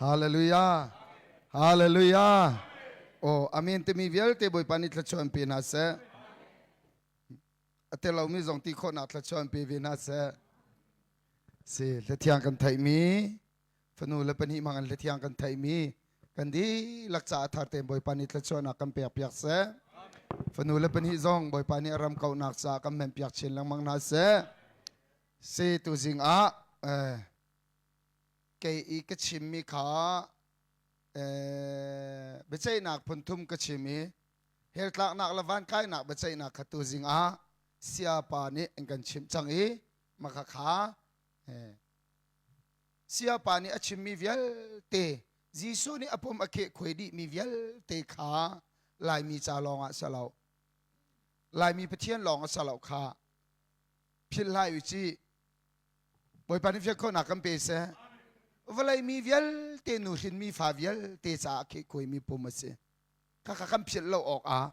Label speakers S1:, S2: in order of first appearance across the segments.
S1: Hallelujah. Hallelujah. Oh, amen timi vialte Bawipa nih thluachuah an pe hna seh. A tel lomi zong ti khawhnak thluachuah an pe ve hna seh. Si, hlathiang kan theihmi, fanu le pahnih hmang in hlathiang kan theihmi, kan dihlak caah thar tein Bawipa nih thluachuahnak kan pek piak seh. Fanu le pahnih zong Bawipa nih a ram kauhnak caah kan men piak chin lengmang hna seh. Si, tuzing ah eh, kei i ka chimmi kha biaceihnak phunthum ka chim i hell tlaknak le vankainak biaceihnak kha tuzing ah siapa nih an kan chimh cang i maka kha siapa nih a chimmi vialte Jesuh nih a pum a kheh khuai dihmi vialte kha Laimi ca lawng ah si lo Laimi Pathian lawng a si lo kha philh hlah u cih Bawipa nih fiak khawhnak kan pe seh. Vawlei mi vialte nu hrinmi fa vialte caah khehkhuaimi pum a si. Khakha kan philh lo awk ah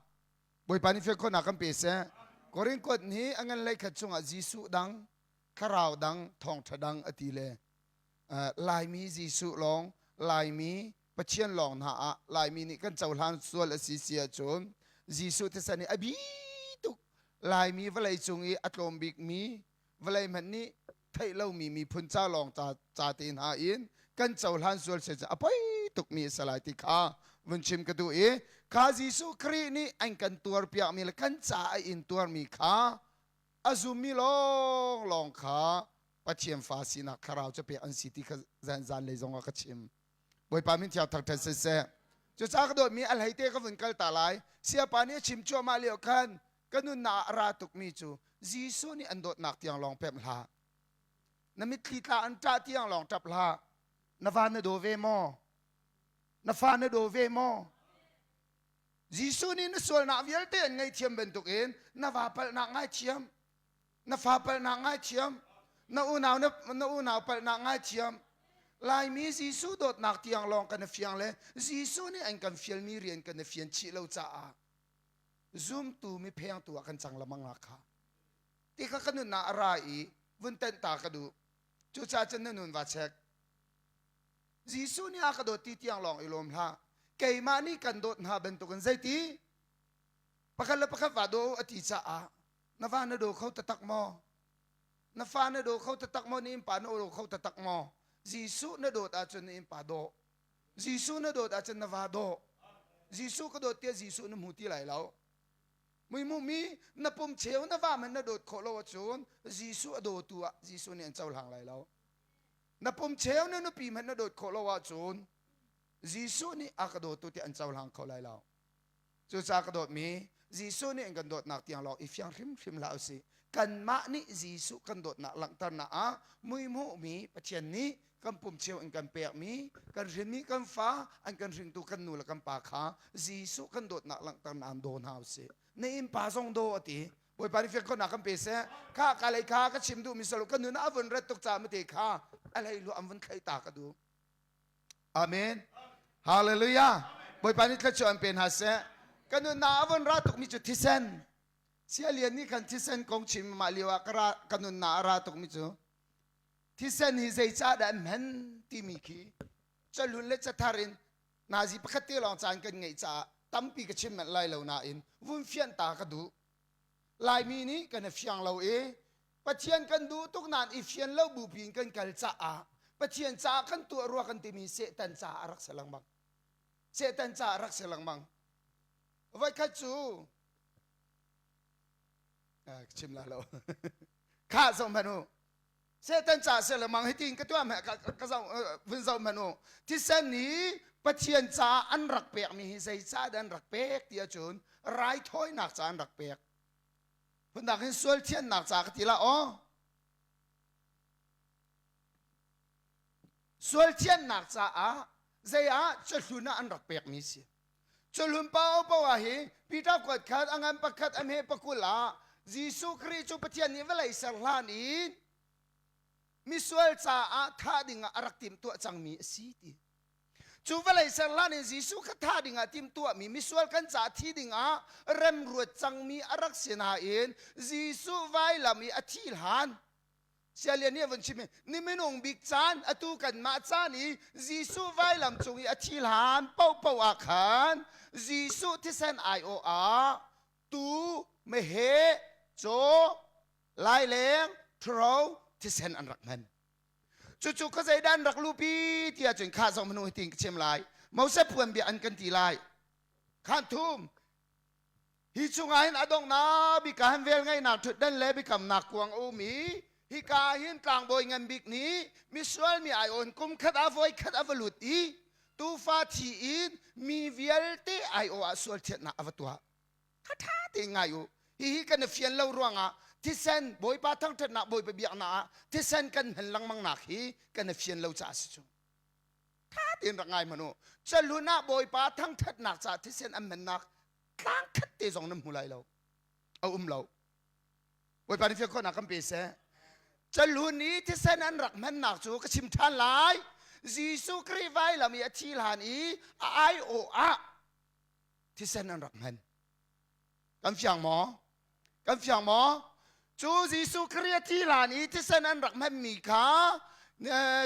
S1: Bawipa nih fiak khawhnak kan pe seh. Korin kuat hi a ngan lei khat chungah Jesuh dang, thlarau dang, thawngṭha dang a ti le Laimi Jesuh lawng, Laimi Pathian lawng hna ah Laimi nih kan cohlan sual a si si ahcun Jesuh thisen hi a bi tuk Laimi vawlei cung i a tlawm bikmi vawlei hmanh nih theih lomi miphun ca lawng ca, ca te hna in kan cohlan sual se a poi tukmi a si lai ti kha vun chim ka duh i kha Jesuh Khrih nih an kan tuarpiakmi le kan ca a in tuarmi kha a zummi lawng lawng kha Pathian fa sinak thlarau cu pek an si ti kha zan zan lei zong ah ka chim. Bawipa min thiang thangṭhat siseh. Cucaah ka dawtmi a hlei te ka vun kal ta lai. Siapa nih a chim cuahmah lio khan ka nunnak ah a ra tukmi cu Jesuh nih an dawtnak tiang lawng pemh hlah. Na mitthli tla an ṭah tiang lawng ṭap hlah. Na va na daw ve maw? Na fa na daw ve maw? Jesuh nih na sualnak vialte an ngaihthiam bantukin na va palhnak ngaithiam, na fa palhnak ngaithiam, na unau na, na unau palhnak ngaithiam. Laimi Jesuh dawtnak tiang lawng kan i fiang le Jesuh nih an kan fialmi rian kan i fian chih lo caah zumtu miphengtu ah kan cang lamang la kha ti kha ka nunnak a ra i vun tenh ta ka duh cucaah cun na nun va check Jesuh nih a ka dawt ti tiang lawng i lawm hlah keimah nih kan dawt hna bantukin zeiti pakhat le pakhat va daw a ti caah na va na daw kho taktak maw na fa na daw kho taktak maw na innpa na daw kho taktak maw Jesuh na dawt ahcun na innpa daw Jesuh na dawt ahcun na va daw. Jesuh ka dawt tiah Jesuh na hmu ti lai lo. Muimu mi na pum cheu na va man na dawt khawh lo ahcun Jesuh a dawtu ah Jesuh nih an cohlang lai lo. Na pum cheu na nupi hmanh na dawt khawh lo ahcun Jesuh nih a ka dawtu tiah an cohlang kho lai lo. Cucaah ka dawtmi Jesuh nih an kan dawtnak tiang lawng i fiang hrimhrim hlah usih. Kanmah nih Jesuh kan dawtnak langhternak ah muihmuhmi Pathian nih kan pum cheu in kan pekmi kan hrinmi kan fa an kan hringtu kan nu le kan pa kha Jesuh kan dawtnak langhternak an daw hna usih. Na innpa zong daw a ti. Bawipa nih fiang khawhnak kan pe seh. Kha ka lei kha ka chim duhmi salo ka nun ah a vun ret tuk caah mate kha a hlei lu an vun thlei ta ka duh. Amen. Hallelujah. Bawipa nih thluachuah an pe hna seh. Ka nunnak a von ra tukmi cu thisen. Sialian nih khan thisen kong chim mah lio ah ka ra ka nunnak a ra tukmi cu thisen hi zeicah dah an hman timi khi cahlun le cathar in nazi pakhat te lawng caan kan ngeih caah tampi ka chim manh lai lo nain vun fianh ta ka duh. Laimi nih kan i fiang lo i Pathian kan duh tuk nain i fian lo bupi in kan kal caah Pathian caah kan tuah rua kan timi Satan caah a rak si lengmang. Satan caah a rak si lengmang. Voikhat cu chim la lo. Kha zoh hmanh u. Satan caah si lengmang hitin ka tuah ka zoh vun zoh hmanh u. Thisen nih Pathian caah an rak pekmi hi zeicah dah an rak pek ti ahcun raithawinak caah an rak pek. Phundang hin sual thiannak ca ka ti la aw. Sual thiannak caah zei ah cahlun ah an rak pekmi si. Cahlun pao poah hi Peter kuat khat a ngan pakhat a hme pakul ah Jesuh Khrih cu Pathian nih vawlei ser hlan in misual caah thah dingah a rak timhtuah cangmi a si ti. Cu vawlei ser hlan in Jesuh kha thah dingah timhtuahmi misual kan caah thi dingah remruat cangmi a rak si nain Jesuh vailam i a thi hlan. Sialian nih a vun chim i ni minung bik caan atu kanmah caan i Jesuh vailam cung i a thi hlan paohpaoh ah khan Jesuh thisen aiawh ah tuu, meheh, caw, laileng, ṭhuro thisen an rak hman. Cucu khuazei dah an rak luhpi ti ahcun kha zong hmanu hitin ka chim lai. Moses puan bia an kan ti lai. Khan thum Hi chungah hin a donghnak bik ah hin velngeihnak ṭhutdan le biakamnak kuang a um i hika hin tlangbawi ngan bik nih misual mi aiawh in kum khat ah voi khat a va lut i tuufa thi in mi vialte aiawh ah sual thianhnak a va tuah. Kha ṭha tein ngai u. Hihi kan i fian lo ruangah thisen Bawipa thangṭhatnak Bawipa biaknak ah thisen kan hman lengmangnak hi kan i fian lo caah a si cu. Ṭha tein rak ngai hmanh u. Cahlun ah Bawipa thangṭhatnak caah thisen an hmannak tlang khat te zong nan hmu lai lo. A um lo. Bawipa nih fian khawhnak kan pe seh. Cahlun i thisen an rak hmannak cu ka chim ṭhan lai. Jesuh Khrih vailam i a thi hlan i a aiawh ah thisen an rak hman. Kan fiang maw? Kan fiang maw? Cu Jesuh Khrih a thi hlan i thisen an rak hmanmi kha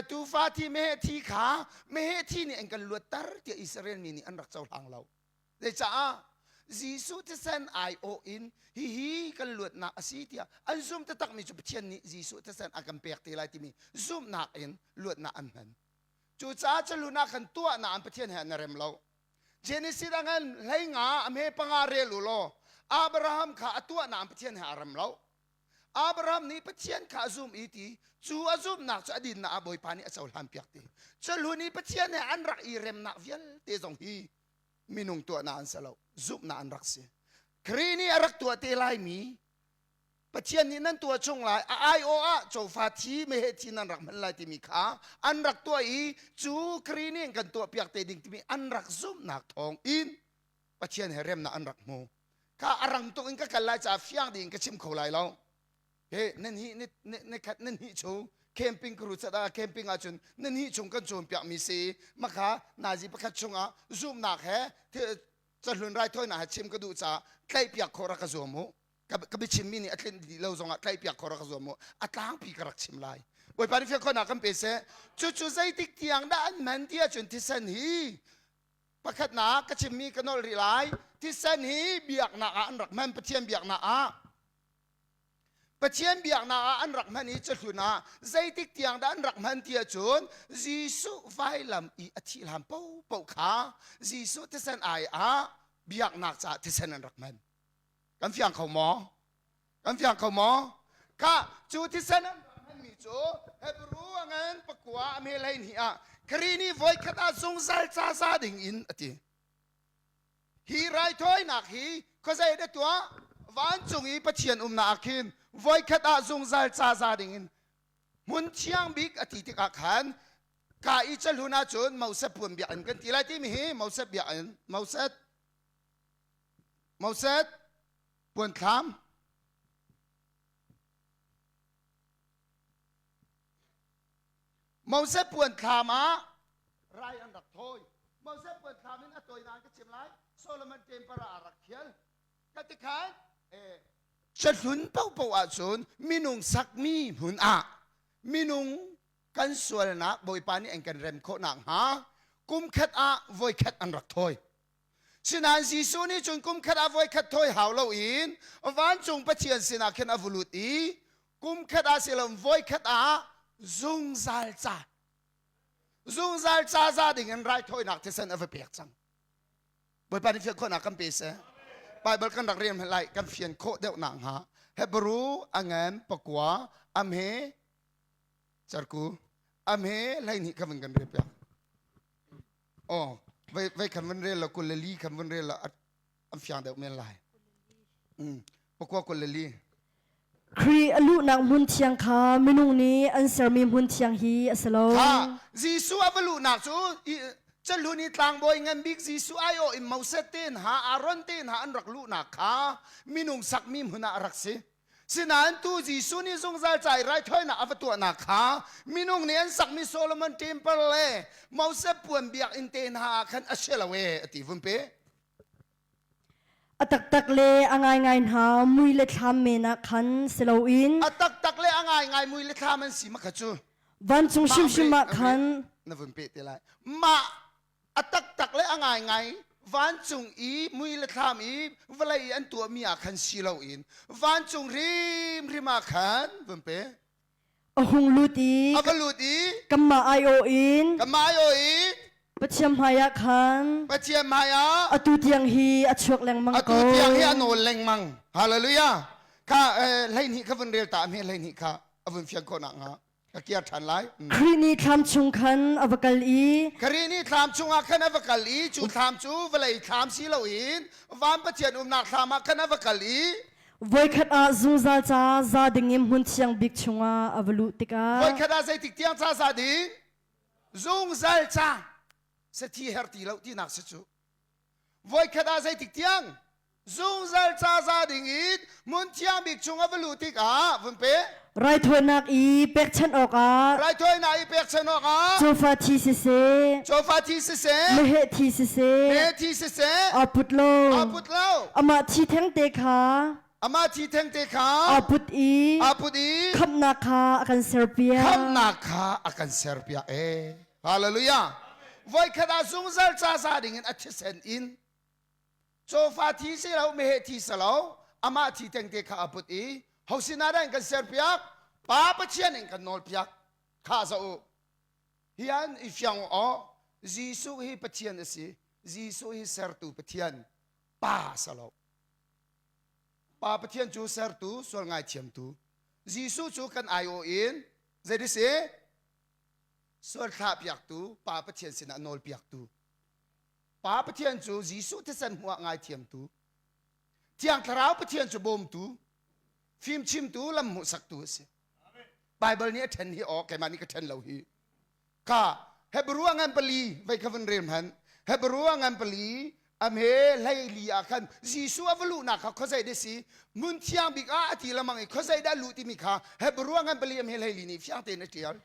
S1: tuufa thi meheh thi kha meheh thi nih an kan luatter tiah Israel mi nih an rak cohlang lo. Zeicah? Jesuh thisen aiawh in hihi kan luatnak a si tiah an zum taktakmi cu Pathian nih Jesuh thisen a kan pek te lai timi zumhnak in luatnak an hman. Cucaah culun ah khan tuahnak an Pathian he an i rem lo. Genesis ah khan hlei nga a hme panga rel u law Abraham kha a tuah nain Pathian he aa rem lo. Abraham nih Pathian kha a zum i ti cu a zumhnak cu a dinnak ah Bawipa nih a cohlan piak ti. Culhun i Pathian he an rak i remnak vialte zong hi minung tuahnak an si lo, zumhnak an rak si. Khrih nih a rak tuah te laimi Pathian nih nan tuah chung lai a aiawh ah cawfa thi meheh thi nan rak hman lai timi kha an rak tuah i cu Khrih nih kan tuah piak te ding timi an rak zumhnak thawng in Pathian he remnak an rak hmu kha a rang tuk in ka kal lai caah fiang ding ka chim kho lai lo he nan hi ni khat nan hi chung camping kru chat ah camping ahcun nan hi chung kan cawnpiak mi si makha nazi pakhat chungah zumhnak he cahlun raithawinak he chim ka duh caah tlaihpiak khawh rak ka zuam u ka biachimmi nih a tlinh dih lo zongah tlaihpiak kho rak ka zuam mu a tlangpi ka rak chim lai Bawipa nih fiang khawhnak kan pe seh cucu zeitik tiang dah an hman ti ahcun thisen hi pakhatnak ka chimmi ka nolh rih lai thisen hi biaknak ah an rak hman Pathian biaknak ah Pathian biaknak ah an rak hman i cahlun ah zeitik tiang dah an rak hman ti ahcun Jesuh vailam i a thih hlan paohpaoh kha Jesuh thisen ai ah biaknak caah thisen an rak hman Kan fiang kho maw? Kan fiang kho maw? Kha cu thisen an rak hmanmi cu Hebrew a ngan pakua a me hleihnih ah Khrih nih voikhat ah zungzal ca za ding in a ti. Hi raithawinak hi khuazei dah tuah? Vancung i Pathian umnak ah khin voikhat ah zungzal ca za ding in hmun thiang bik a ti tikah khan ka i cahlun ahcun Moses puan biakinn kan ti lai timi hi Moses biakinn Moses Moses puanthlam Moses puanthlam ah rai an rak thawi. Moses puanthlam in a tawinak ka chim lai. Solomon temple ah a rak thial. Ka ti khan eh, cahlun paohpaoh ahcun minung sakmi hmun ah minung kan sualnak Bawipa nih an kan rem khawh nakhnga kum khat ah voikhat an rak thawi. Sinain Jesuh nih cun kum khat ah voikhat thawi hau loin vancung Pathian sinah khin a va lut i kum khat ah si lo voikhat ah zungzal ca zungzal ca za ding in raithawinak thisen a va pek cang. Bawipa nih fian khawhnak kan pe seh. Bible kan rak rel lai kan fian khawh deuh nak hnga. Hebrew a ngan pakua amhe carku amhe hleihnih kha van kan rel piak. Oh, vei vei khan van rel la 22 khan van rel la an fiang deuh men lai. Mm. Pakua 22.
S2: Khrih a luhnak hmun thiang kha minung nih an sermi hmun thiang hi a si lo.
S1: Kha Jesuh a va luhnak cu cahlun i tlangbawi ngan bik Jesuh aiawh in Moses te hna Aaron te hna an rak luhnak kha minung sakmi hmun ah a rak si. Sinain tu Jesuh nih zungzal ca i raithawinak a va tuahnak kha minung nih an sakmi Solomon temple le Moses puan biakinn te hna ah khan a si lo e a ti vun pe.
S2: A taktak le a ngaingai hna mui le thlam men ah khan si loin
S1: A taktak le a a ngaingai mui le thlam an si ma kha cu.
S2: Vancung hrimhrim ah khan
S1: na vun pe te lai. Mah a taktak le a ngaingai vancung i mui le thlam i vawlei i an tuahmi ah khan si loin vancung hrimhrim ah khan vun pe.
S2: A hung lut i
S1: a va lut i
S2: kanmah aiawh in
S1: kanmah aiawh in
S2: Pathian hmaiah khan
S1: Pathian hmaiah
S2: atu tiang hi a chuak lengmang
S1: atu
S2: ko.
S1: tiang hi a nawl lengmang. Hallelujah. Kha 12 kha vun rel ta hme 12 kha a vun fiang khawh nak hnga ka kiar ṭhan lai.
S2: Khrih nih thlam chung khan a va kal i
S1: Khrih nih thlam chungah khan a va kal i cu thlam cu vawlei thlam si loin van Pathian umnak thlam ah khan a va kal i
S2: Voikhat ah zungzal ca za ding in hmun thiang bik chungah a va luh tikah
S1: Voikhat ah zeitik tiang ca za ding? Zungzal ca sathi her ti lo tinak si cu. Voikhat ah zeitik tiang? Zungzal ca za ding in hmun thiang bik chung a va luh tikah vun pe.
S2: Raithawinak i pekchanh awkah
S1: Raithawinak i pekchanh awkah
S2: cawfa thi siseh
S1: cawfa thi siseh
S2: meheh thi siseh
S1: meheh thi siseh
S2: aa put lo
S1: aa put lo
S2: amah thi thengte kha
S1: amah thi thengte kha
S2: aa put i
S1: aa put i
S2: khamhnak kha a kan serpiak
S1: khamhnak kha a kan serpiak e hallelujah voikhat ah zungzal ca za ding in a thisen in cawfa thi si lo meheh thi si lo amah thi thengte kha a put i ho sinah dah in kan serpiak pa pathian in kan nawlpiak kha za u hi an i fiang aw Jesuh hi Pathian a si Jesuh hi sertu Pathian pa sa lo Pa Pathian cu sertu, sual ngaithiamtu. Jesuh cu kan aiawh in zei si? Sual thlahpiaktu, Pa Pathian sinah nawlpiaktu. Pa Pathian cu Jesuh thisen hmuh ah ngaithiamtu. Thiang Thlarau Pathian cu bawmtu, fimchimtu, lam hmuhsaktu a si. Bible nih a ṭhen hi aw keimah nih ka ṭhen lo hi. Kha Hebrew a ngan pali vei kha vun rel hmanh. Hebrew a ngan pali a hme hleili ah khan Jesuh a va luhnak kha khuazei dah si hmun thiang bik ah a ti lamang i khuazei dah luh timi kha Hebrew a ngan pali a hme hleili nih fiang tein a ṭial.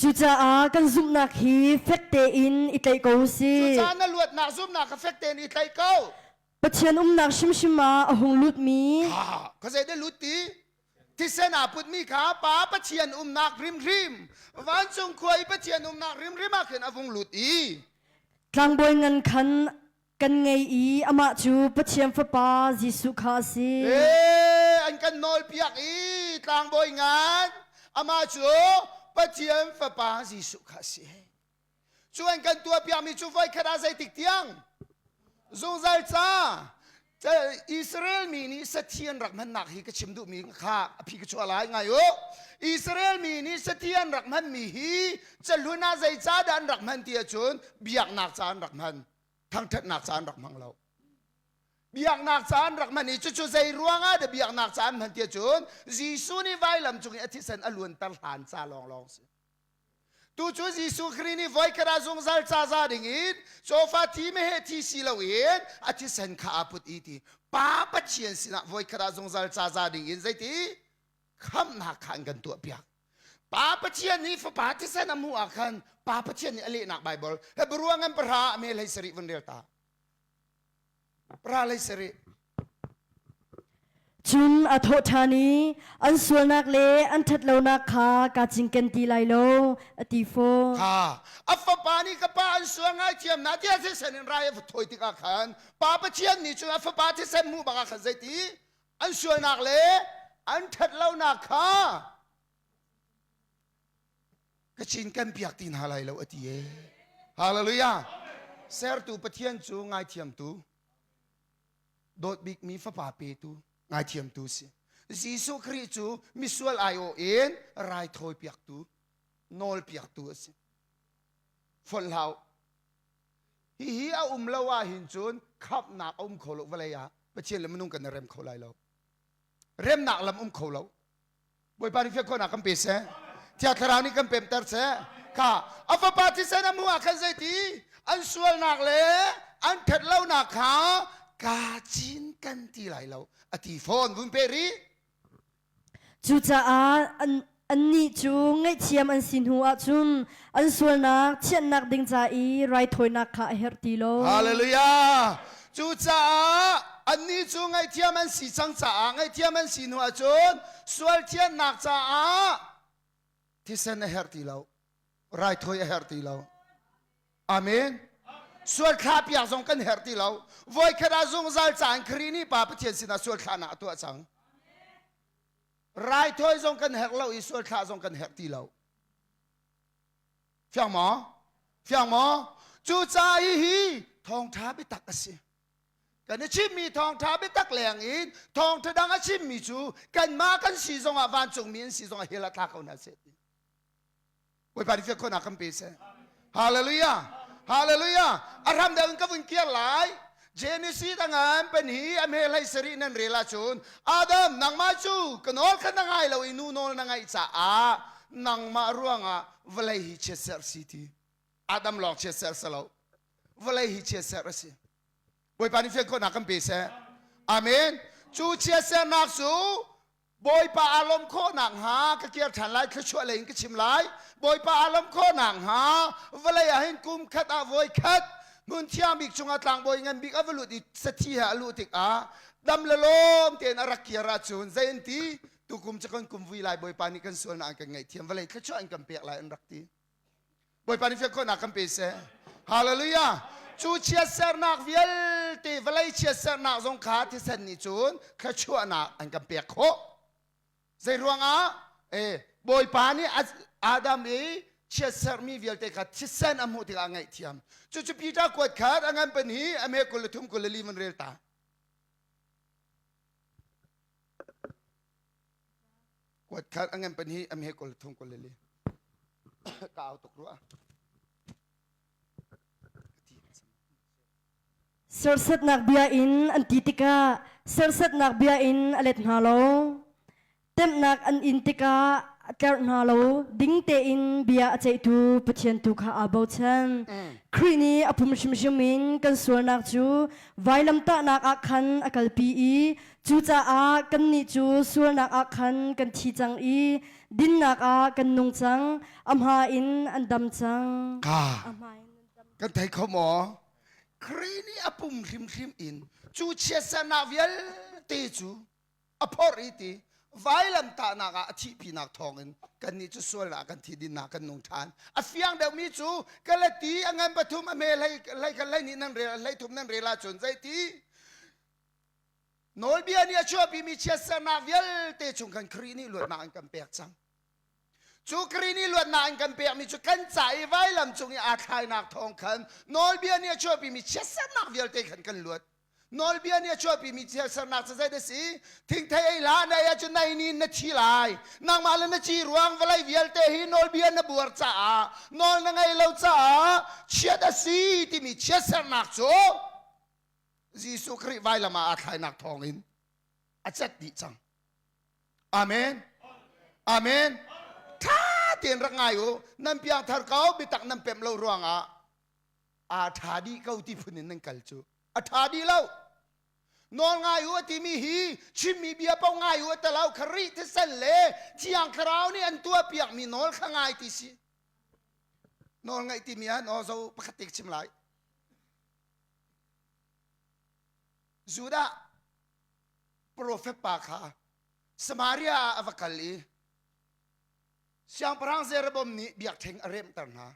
S2: Cucaah kan zumhnak hi fek tein i tlaih ko usih.
S1: Cucaah na luatnak zumhnak kha fek tein i tlaih ko.
S2: Pathian umnak hrimhrim ah a hung lutmi
S1: Ha, khuazei dah lut ti? Thisen aa putmi kha Pa Pathian umnak hrimhrim, vancung khua i Pathian umnak hrimhrim ah khin a vung lut i
S2: tlangbawi ngan khan kan ngei i amah cu Pathian Fapa Jesuh kha a si.
S1: Ee, an kan nawlpiak i tlangbawi ngan amah cu Pathian Fapa Jesuh kha a si. Cu an kan tuahpiakmi cu voikhat ah zeitik tiang? Zungzal ca. Israel mi nih sathi an rak hmannak hi ka chim duhmi kha a phi ka chuah lai ngai u. Israel mi nih sathi an rak hmanmi hi cahlun ah zeicah dah an rak hman ti ahcun biaknak ca an rak hman, thangṭhatnak ca an rak hmang lo. Biaknak ca an rak hman i cucu zei ruangah dah biaknak ca an hman ti ahcun Jesuh nih vailam cung i a thisen a luanter hlan ca lawnglawng si. Tu cu Jesuh Khrih nih voikhat ah zungzal ca za ding in cawfa thi meheh thi si loin a thisen kha aa put i ti Pa Pathian sinah voikhat ah zungzal ca za ding in zeiti khamhnak kha an kan tuahpiak. Pa Pathian nih Fapa thisen a hmuh ah khan Pa Pathian nih a lehnak Baibal Hebrew ngan pahra a me hlei sarih vun rel ta. Pahra hlei sarih.
S2: Cun a thawh ṭhan i an sualnak le an ṭhatlonak kha kaa cinken ti lai lo, a ti fawn.
S1: Kha a fapa nih ka pa an sual ngaithiam na tiah thisen in rai a va thawi tikah khan pa Pathian nih cun a fapa thisen hmuh bak ah khan zeiti an sualnak le an ṭhatlonak kha ka cinken piak ti hna lai lo a ti e. Hallelujah. Sertu Pathian cu ngaithiamtu dawt bikmi fapa petu ngaithiamtu si Jesuh Khrih cu misual aiawh in raithawi piaktu nawl piaktu a si fonh hlah hihi a um lo ah hin cun khamhnak a um kho lo vawlei ah Pathian le minung kan i rem kho lai lo remnak lam um kho lo Bawipa nih fiang khawhnak kan pe seh. Thiang Thlarau nih kan pemter seh. Kha a fapa thisen a hmuh ah khan zeiti an sualnak le an ṭhatlonak kha kaa cinken ti lai lo a ti fawn vun pe rih.
S2: Cucaah an annih cu ngaihthiam an si hnu ahcun an sualnak thianhnak ding ca i raithawinak kha a herh ti lo.
S1: Hallelujah! Cucaah Annih cu ngaihthiam an si cang caah ngaihthiam an si hnu ahcun sual thiannak caah thisen a herh ti lo. Raithawi a herh ti lo. Amen. Sual thlah piak zong kan herh ti lo. Voikhat ah zungzal ca in Khrih nih Pa Pathian sinah sual thlahnak a tuah cang. Raithawi zong kan herh lo i sual thlah zong kan herh ti lo. Fiang maw? Fiang maw? Cucaah hihi thawngṭha biatak a si. Kan i chimmi thawngṭha biatak leng in thawngṭha dang a chimmi cu kanmah kan si zongah vancungmi an si zongah hell ah thla ko hna seh ti. Bawipa nih fiang khawhnak kan pe seh. Hallelujah. Hallelujah. A hram deuh in ka vun kir lai. Genesis angan pan hi a hme hlei sarih nan rel ahcun Adam nangmah cu ka nawl kha na ngai lo i nu nawl na ngaih caah nangmah ruangah vawlei hi chiatserh si ti. Adam lawng chiatserh si lo. Vawlei hi chiatserh a si. Bawipa nih fian khawhnak kan pe seh. Amen. Cu chiatserhnak cu Bawipa aa lawmh khawh nakhnga ka kir ṭhan lai, thluachuah lei in ka chim lai. Bawipa aa lawmh khawh nakhnga vawlei ah hin kum khat ah voi khat hmun thiang bik chungah tlangbawi ngan bik a va lut i sathi he a luh tikah dam le lawm tein a rak kir ahcun zei an ti tukum cu kan kum vui lai Bawipa nih kan sualnak an kan ngaihthiam vawlei thluachuah an kan pek lai an rak ti. Bawipa nih fian khawhnak kan pe seh. Hallelujah. Cu chiatsernak vialte vawlei chiatsernak zong kha thisen nih cun thluachuahnak an kan pek khawh. Zei ruangah eh Bawipa nih Adam i chiatserhmi vialte kha thisen a hmuh tikah a ngaihthiam. Cucu Peter kuat khat a ngan pan hi a me 23 24 man rel ta. Kuat khat a ngan pan hi a me 23 24. Ka au tuk rua.
S2: Serhsatnak bia in an ti tikah serhsatnak bia in a let hna lo. Temhnak an in tikah a tlerh hna lo. Ding tein bia a ceihtu Pathian tu kha aa bochan. Khrih nih a pum hrimhrim in kan sualnak cu vailamtahnak ah khan a kalpi i cucaah kannih cu sualnak ah khan kan thi cang i dinnak ah kan nung cang a hma in an dam cang
S1: ka kan thei kho maw Khrih nih a pum hrimhrim in cu chiatsernak vialte cu a phorh i ti vailam tahnak ah a thihpinak thawngin kannih cu sualnak kan thi dinnak kan nung ṭhan a fiang deuhmi cu Galati a ngan pathum a hme hlei hlei khat hlei hnih nan rel hlei thum nan rel ahcun zeiti Nawlbia nih a chuahpimi chiatsernak vialte chung khan Khrih nih luatnak an kan pek cang. Cu Khrih nih luatnak an kan pekmi cu kan ca i vailam cung i aa thlainak thawng khan nawlbia nih a chuahpimi chiatsernak vialte khan kan luat. Nawlbia nih a chuahpimi chiatsernak cu zei a si? Thingthei ei hlah, na ei ahcun na ei ni in na thi lai. Nangmah le na ci ruang vawlei vialte hi nawlbia na buar caah, nawl na ngaih lo caah chiat a si timi chiatsernak cu Jesuh Khrih vailam ah aa thlainak thawngin a cat dih cang. Amen. Amen. Tha tein rak ngai u. Nan piangthar ko biatak nan pemh lo ruangah aa ṭha dih ko ti phun in nan kal cu. A ṭha dih lo. Nawl ngai u a timi hi chimmi bia paoh ngai u a ti lo. Khrih thisen le Thiang Thlarau nih an tuahpiakmi nawl kha ngai ti si. Nawl ngaih timi ah nawl zo pakhat te ka chim lai. Judah profet pa kha Samaria ah a va kal i siangpahrang Jeroboam nih biakṭheng a remhter hna.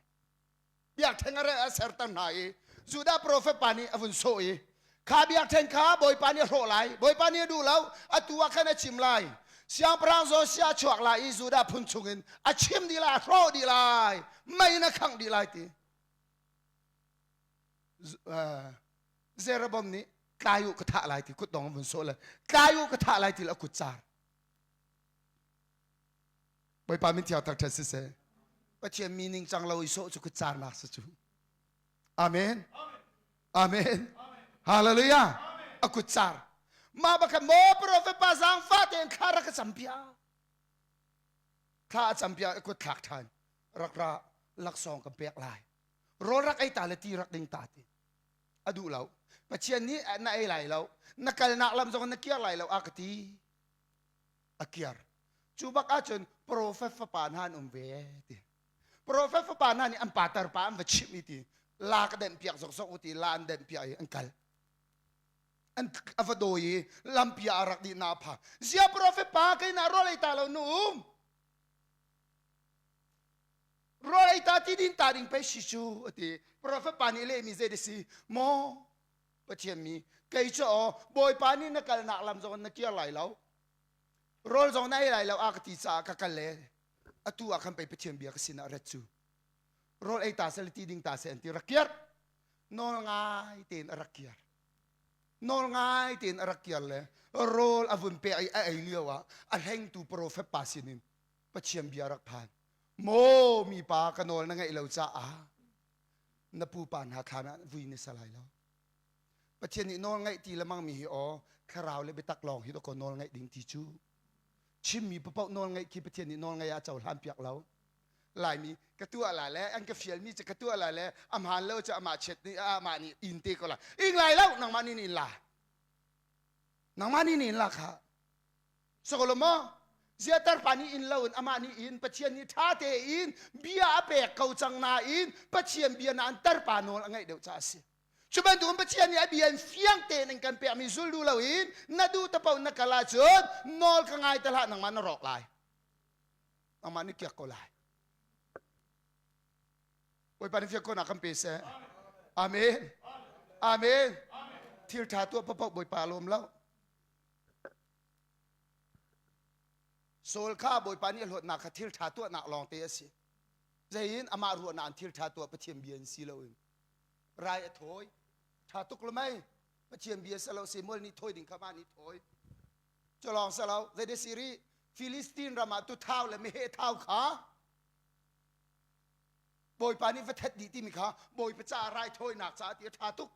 S1: Biakṭheng a serter hna i Judah profet pa nih a vun sawh i kha biakṭheng kha Bawipa nih a hrawh lai, Bawipa nih a duh lo, atu ah khan a chim lai. Siangpahrang Josiah a chuak lai i Judah phun chungin a chim dih lai, a hrawh dih lai, mei in a khangh dih lai ti. Jeroboam nih tlai u ka thah lai ti kutdong vun sawh le tlai u ka thah lai ti le a kut car Bawipa min thiang thangṭhat siseh Pathian mi ning cang lo i sawh cu kut carnak si cu Amen Amen Hallelujah a kut car mah bakha maw prophet pa zaangfah tein thla rak ka cam piak thla a cam piak a kut thlak ṭhan rak ra laksawng kan pek lai rawl rak ei ta le ti rak ding ta ti a duh lo pathian nih na ei lai lo na kalnak lam zong na kiar lai lo a ka ti a kiar cu bak ahcun profet fapa hna an um ve ti profet fapa hna nih an patar pa an va chimh i ti la ka denh piak zokzok u ti la an denh piak i an kal. An a va dawi i lampi ah a rak dih na pha. Zia profet pa kei na rawl ei ta lo nu um. Rawl ei ta ti din ta ding pei si cu ati. Profet pa nih lehmi zei si maw Pathian mi kei cu aw Bawipa nih na kalnak lam zong na kir lai lo. Rawl zong na ei lai lo a ka ti caah ka kal le atu ah khan pei Pathian bia ka sinah rat cu. Rawl ei ta seh le ti ding ta seh an ti rak kir. Nawl ngai tein a rak kir. Nawl ngai tein a rak kir le rawl a vun pek i a ei lio ah a hlengtu profet pa sinin Pathian bia rak phan. Maw mipa ka nawl na ngaih lo caah na pupa hna thlan ah vui na sa lai lo. Pathian nih nawl ngaih ti lemang mi hi aw thlarau le biatak lawng hi dawkaw nawl ngaih ding ti cu chimmi papoh nawl ngaih khi Pathian nih nawl ngaih ah cohlan piak lo. Laimi ka tuah la le an ka fialmi cu ka tuah la le a hmaan lo cu amah chiat nih amah nih in te ko la. Ing lai lo nangmah nih in la. Nangmah nih in la kha. Sokolo maw? Ziatar pa nih in lo in amah nih in Pathian nih ṭha tein bia a pek ko cang nain Pathian bia nain tarpa nawl a ngeih deuh caah a si. Cu bantukin Pathian nih a bia in fiang tein an kan pekmi zul duh loin na duh te paoh na kal ahcun nawl ka ngai te hlah nangmah na rawk lai. Nangmah nih kiak ko lai. Bawipa nih fiang khawhnak kan pe seh. Amen. Amen. Thil ṭha tuah paoh Bawipa a lawm lo. Saul kha Bawipa nih a hlawtnak kha thil ṭha tuahnak lawngte a si. Zeiin amah ruahnak in thil ṭha tuah Pathian bia in si loin rai a thawi. Ṭha tuk lo mei. Pathian bia si lo Samuel nih thawi ding kha mah nih thawi. Cu lawng si lo zei si rih Filistin ram ah tuthau le meheh thau kha Bawipa nih va that dih timi kha Bawipa caah raithawinak caah ti a ṭha tuk.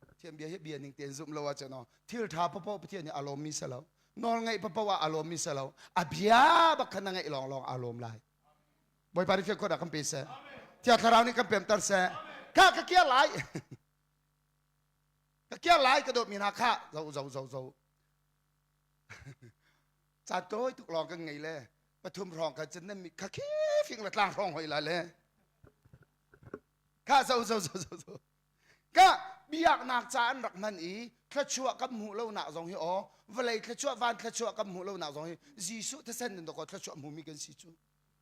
S1: Pathian bia hi bia ning tein zumh lo ahcun aw thil ṭha paoh Pathian nih a lawmmi si lo. Nawl ngaih paoh ah a lawmmi si lo. A bia bak kha na ngaih lawnglawng aa lawm lai. Bawipa nih fiang khawhnak kan pe seh. Thiang Thlarau nih kan pemter seh. Kha ka kiar lai. ka kiar lai ka dawtmi hna kha zo zo zo zo. Caan tawi tuk lawng kan ngei le pathum hrawng kan cun nan kha khi fing le tlang hrawng hoi la le. Kha zo zo zo zo zo. Ka biaknak ca an rak hman i thluachuah kan hmuh lonak zong hi aw vawlei thluachuah van thluachuah kan hmuh lonak zong hi Jesuh thisen in dawkaw thluachuah hmumi kan si cu.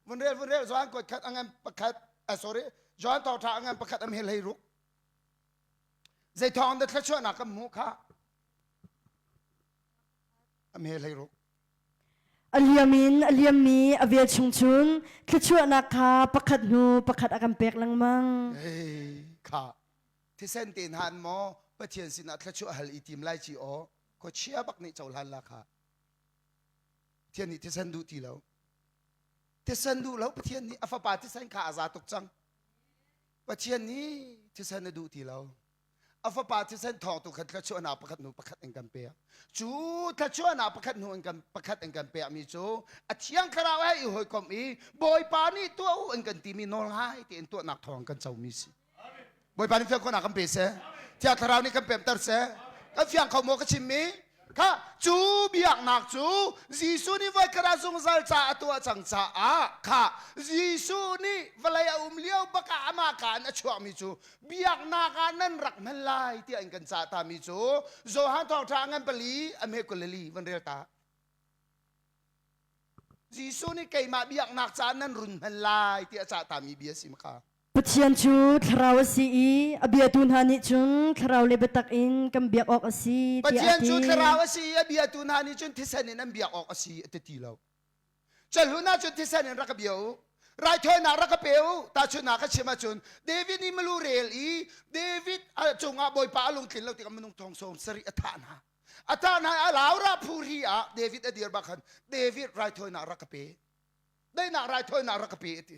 S1: Vun rel vun rel Johan kuat khat angan pakhat ah sorry Johan thawngtha angan pakhat am hel hei ruk. Zei thawng dah thluachuahnak kan hmuh kha am hel hei ruk.
S2: A liam in a liammi a vel chung cun thluachuahnak kha pakhat hnu pakhat a kan pek lengmang.
S1: Hey, kha thisen te hna an maw Pathian sinah thluachuah hal i tim lai ci aw khuachia bak nih cohlan la kha Pathian nih thisen duh ti lo thisen duh lo Pathian nih a fapa thisen kha a za tuk cang Pathian nih thisen a duh ti lo a fapa thisen thawng tu khan thluachuahnak pakhat hnu pakhat in kan pek cu thluachuahnak pakhat hnu in kan pakhat in kan pekmi cu a thiang thlarau he i hawikom i bawipa nih tuah u in kan timi nawl ngai tein tuahnak thawng kan comi si bawipa nih fiang khawhnak kan pe seh thiang thlarau nih kan pemter seh kan fiang kho maw ka chimmi Kha cu biaknak cu Jesuh nih voikhat ah zungzal ca a tuah cang caah kha Jesuh nih vawlei a um lio bak ah amah ka in a chuakmi cu biaknak ah nan rak hman lai tiah in kan cah tami cu Johan thawngṭha a ngan pali a hme 22 van rel ta. Jesuh nih keimah biaknak caah nan run hman lai tiah a cah tami bia si ma kha.
S2: Pathian cu thlarau a si i a biatu hna nih cun thlarau le biatak in kan biak awk a si tiah a
S1: Pathian
S2: ti.
S1: cu thlarau a si i a biatu hna nih cun thisen in an biak awk a si a ti ti lo. Cahlun ah cun thisen in rak ka bia u. Raithawinak rak ka pe u. Tahchunhnak ka chim ahcun David nih milu rel i David a cungah Bawipa a lungtlin lo tikah minung thong sawm sarih a thah hna. A thah hna i a laura phuri ah David a dir bak khan David raithawinak rak ka pe. Daihnak raithawinak rak ka pe a ti.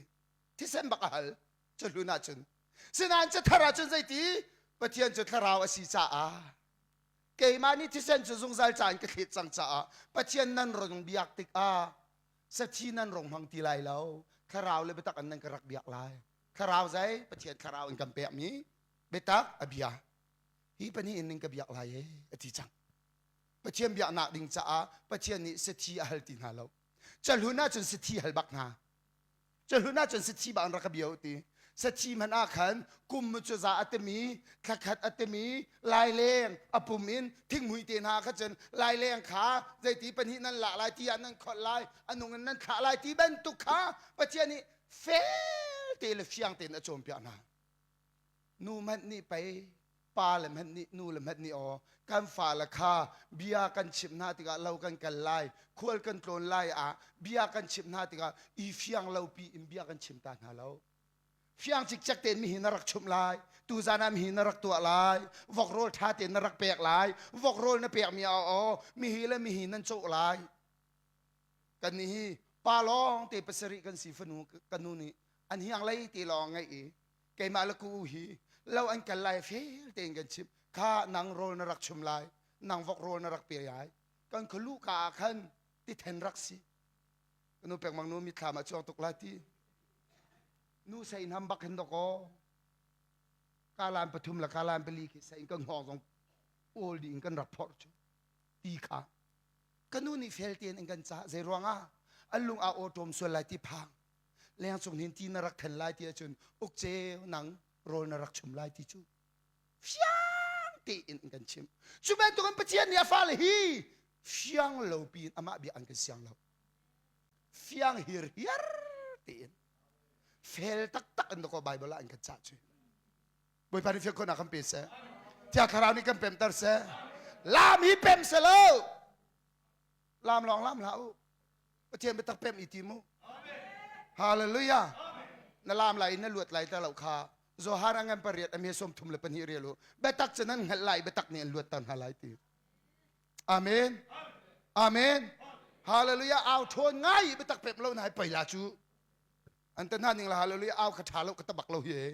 S1: Thisen bak a hal cahlun ahcun. Sinain cathar ahcun zeiti Pathian cu thlarau a si caah keimah nih thisen cu zungzal ca in ka thlet cang caah Pathian nan rong biak tikah sathi nan rong hmang ti lai lo thlarau le biatak in nan ka rak biak lai thlarau zei Pathian thlarau in kan pekmi biatak a bia hi pahnih in nan ka biak lai e a ti cang Pathian biaknak ding caah Pathian nih sathi a hal ti hna lo cahlun ahcun sathi hal bak hna Cahlun ahcun sathi bang rak ka bia u ti. Sathi hmanh ah khan kum cu za a timi, thlakhat a timi, laileng a pum in thinghmui te hna kha cun laileng kha zeiti pahnih nan lak lai ti ah nan kholh lai, a nung in nan thlah lai ti bantuk kha Pathian nih fel te le fiang tein a cawnpiak hna. Nu hmanh nih pei pa le hmanh nih nu le hmanh nih aw kan fale kha bia kan chimh hna tikah lo kan kal lai khual kan tlawn lai ah bia kan chimh hna tikah i fiang lo pi in bia kan chim ta hna lo fiang cikcek tein mihi na rak chumh lai tuzan ah mihi na rak tuah lai vok rawl ṭha tein na rak pek lai vok rawl na pek mi ah aw mihi le mihi nan cawh lai kan nih hi pa lawng te pasarih kan si fanu kan nu nih an hiang lei te lawng ngeih i keimah le ku hi lo an kal lai fel tein kan chim kha nang rawl na rak chum lai nang vok rawl na rak pe lai kan khalu ka ah khan ti then rak si nu pek mang nu mithlam ah chuang tuk la ti nu sei nam bak hin doko kalan pathum la kalan pali khi sei kan hngawng zong awl di in kan rak phor chu ti kha ka nu nih fel tein in kan ca zei ruangah an lung a aw ṭawm sual lai ti phang leng cung hin ti na rak then lai ti ahcun ukceu nang rawl na rak chum lai ti cu fiang tein an kan chimh cu bantukin Pathian nih a fale hi fiang lo piin amah bia an kan siang lo fiang hirhiar tein fel taktak in dakaw Bible ah an kan cah cu Bawipa nih fiang khawhnak kan pe seh Thiang Thlarau nih kan pemter seh lam hi pem seh lo lam lawng lam hlah u Pathian biatak pem i tim u. Hallelujah. Na lam lai in na luat lai ta lo kha. Johan a ngan pariat a me som thum le pahnih rel u. Biatak cu nan hngalh lai biatak nih an luatter hna lai ti. Amen. Amen. Hallelujah. Au ṭhawn ngai biatak pem lo na hai pei la cu. An ta hna ning la hallelujah au kha ṭha lo ka tabak lo hi e.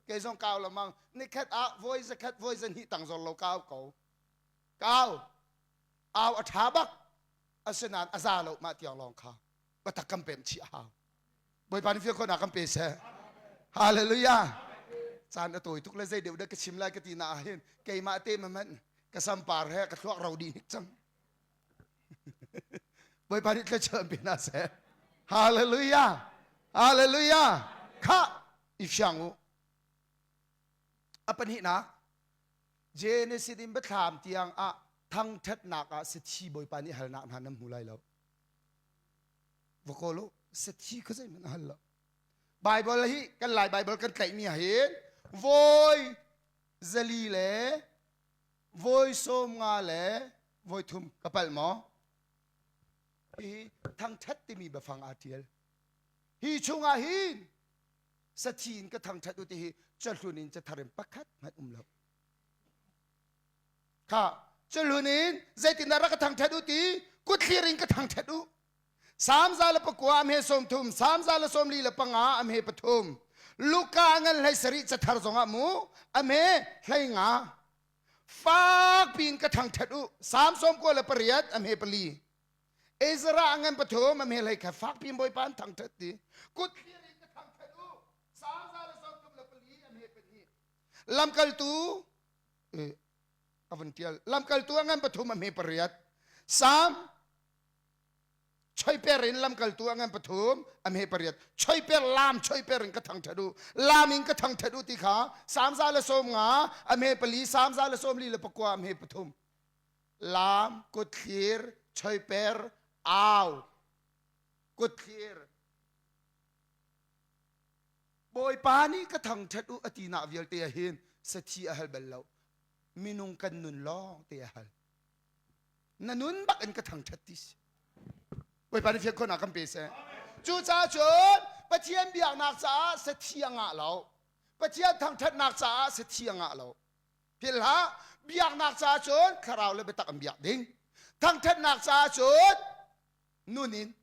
S1: Kei zong kau lamang nikhat ah voi zakhat voi zahnih tang zor lo kau ko. Kau. Au a ṭha bak. Asinain a za lo mah tiang lawng kha biatak kan pem chih a hau. Bawipa nih fial khawhnak kan pe seh. Hallelujah. Caan a tawi tuk le zei deuh dah ka chim lai ka ti na ah hin keimah te ma hmanh ka sampar he ka thluak ro dih hnik cang. Bawipa nih thluachuah pe hna seh. Hallelujah. Hallelujah. Kha i fiang u. A pahnihnak Genesis in biathlam tiang ah thangṭhatnak ah sathi Bawipa nih halnak hna nan hmu lai lo. Va kawl u, sathi kha zeihmanh a hal lo. Bible hi kan Lai Bible kan tlaihmi ah hin voi zali le voi sawm nga le voi thum ka palh maw? Hi thangṭhat timi biafang aa ṭial. Hi chungah hin sathi in ka thangṭhat u ti hi cahlun in cathar in pakhat hmanh um lo. Kha cahlun in zeitindah rak ka thangṭhat u ti kutthlir in ka thangṭhat u. Salm za le pakua am he sawm thum, Salm za le sawm li le panga am he pathum. Luka ngan hlei sarih cathar zongah mu am he hlei nga. Fak piin ka thangṭhat u. Salm sawm kua le pariat am he pali. Ezra a ngan pathum a hmelhei kha fak piin Bawipa an thangṭhat ti. Kut thlir in ka thangṭhat u. Salm za le sawm thum le pali a hme pahnih. Lamkaltu ka vun ṭial. Lamkaltu a ngan pathum a hme pariat. Salm choiper in lamkaltu a ngan pathum a hme pariat. Choiper lam choiper in ka thangṭhat u. Lam in ka thangṭhat u ti kha Salm za le sawm nga a hme pali Salm za le sawm li le pakua a hme pathum. Laam, kutthlir, choiper, au, kutthlir. Bawipa nih ka thangṭhat u a tinak vialte ah hin sathi a hal bal lo. Minung kan nun lawng te a hal. Na nun bak in ka thangṭhat ti si. Bawipa nih fian khawhnak kan pe seh. Cucaah cun Pathian biaknak caah sathi a ngah lo. Pathian thangṭhatnak caah sathi a ngah lo. Philh hlah, biaknak caah cun thlarau le biatak an biak ding. Thangṭhatnak caah cun nun in,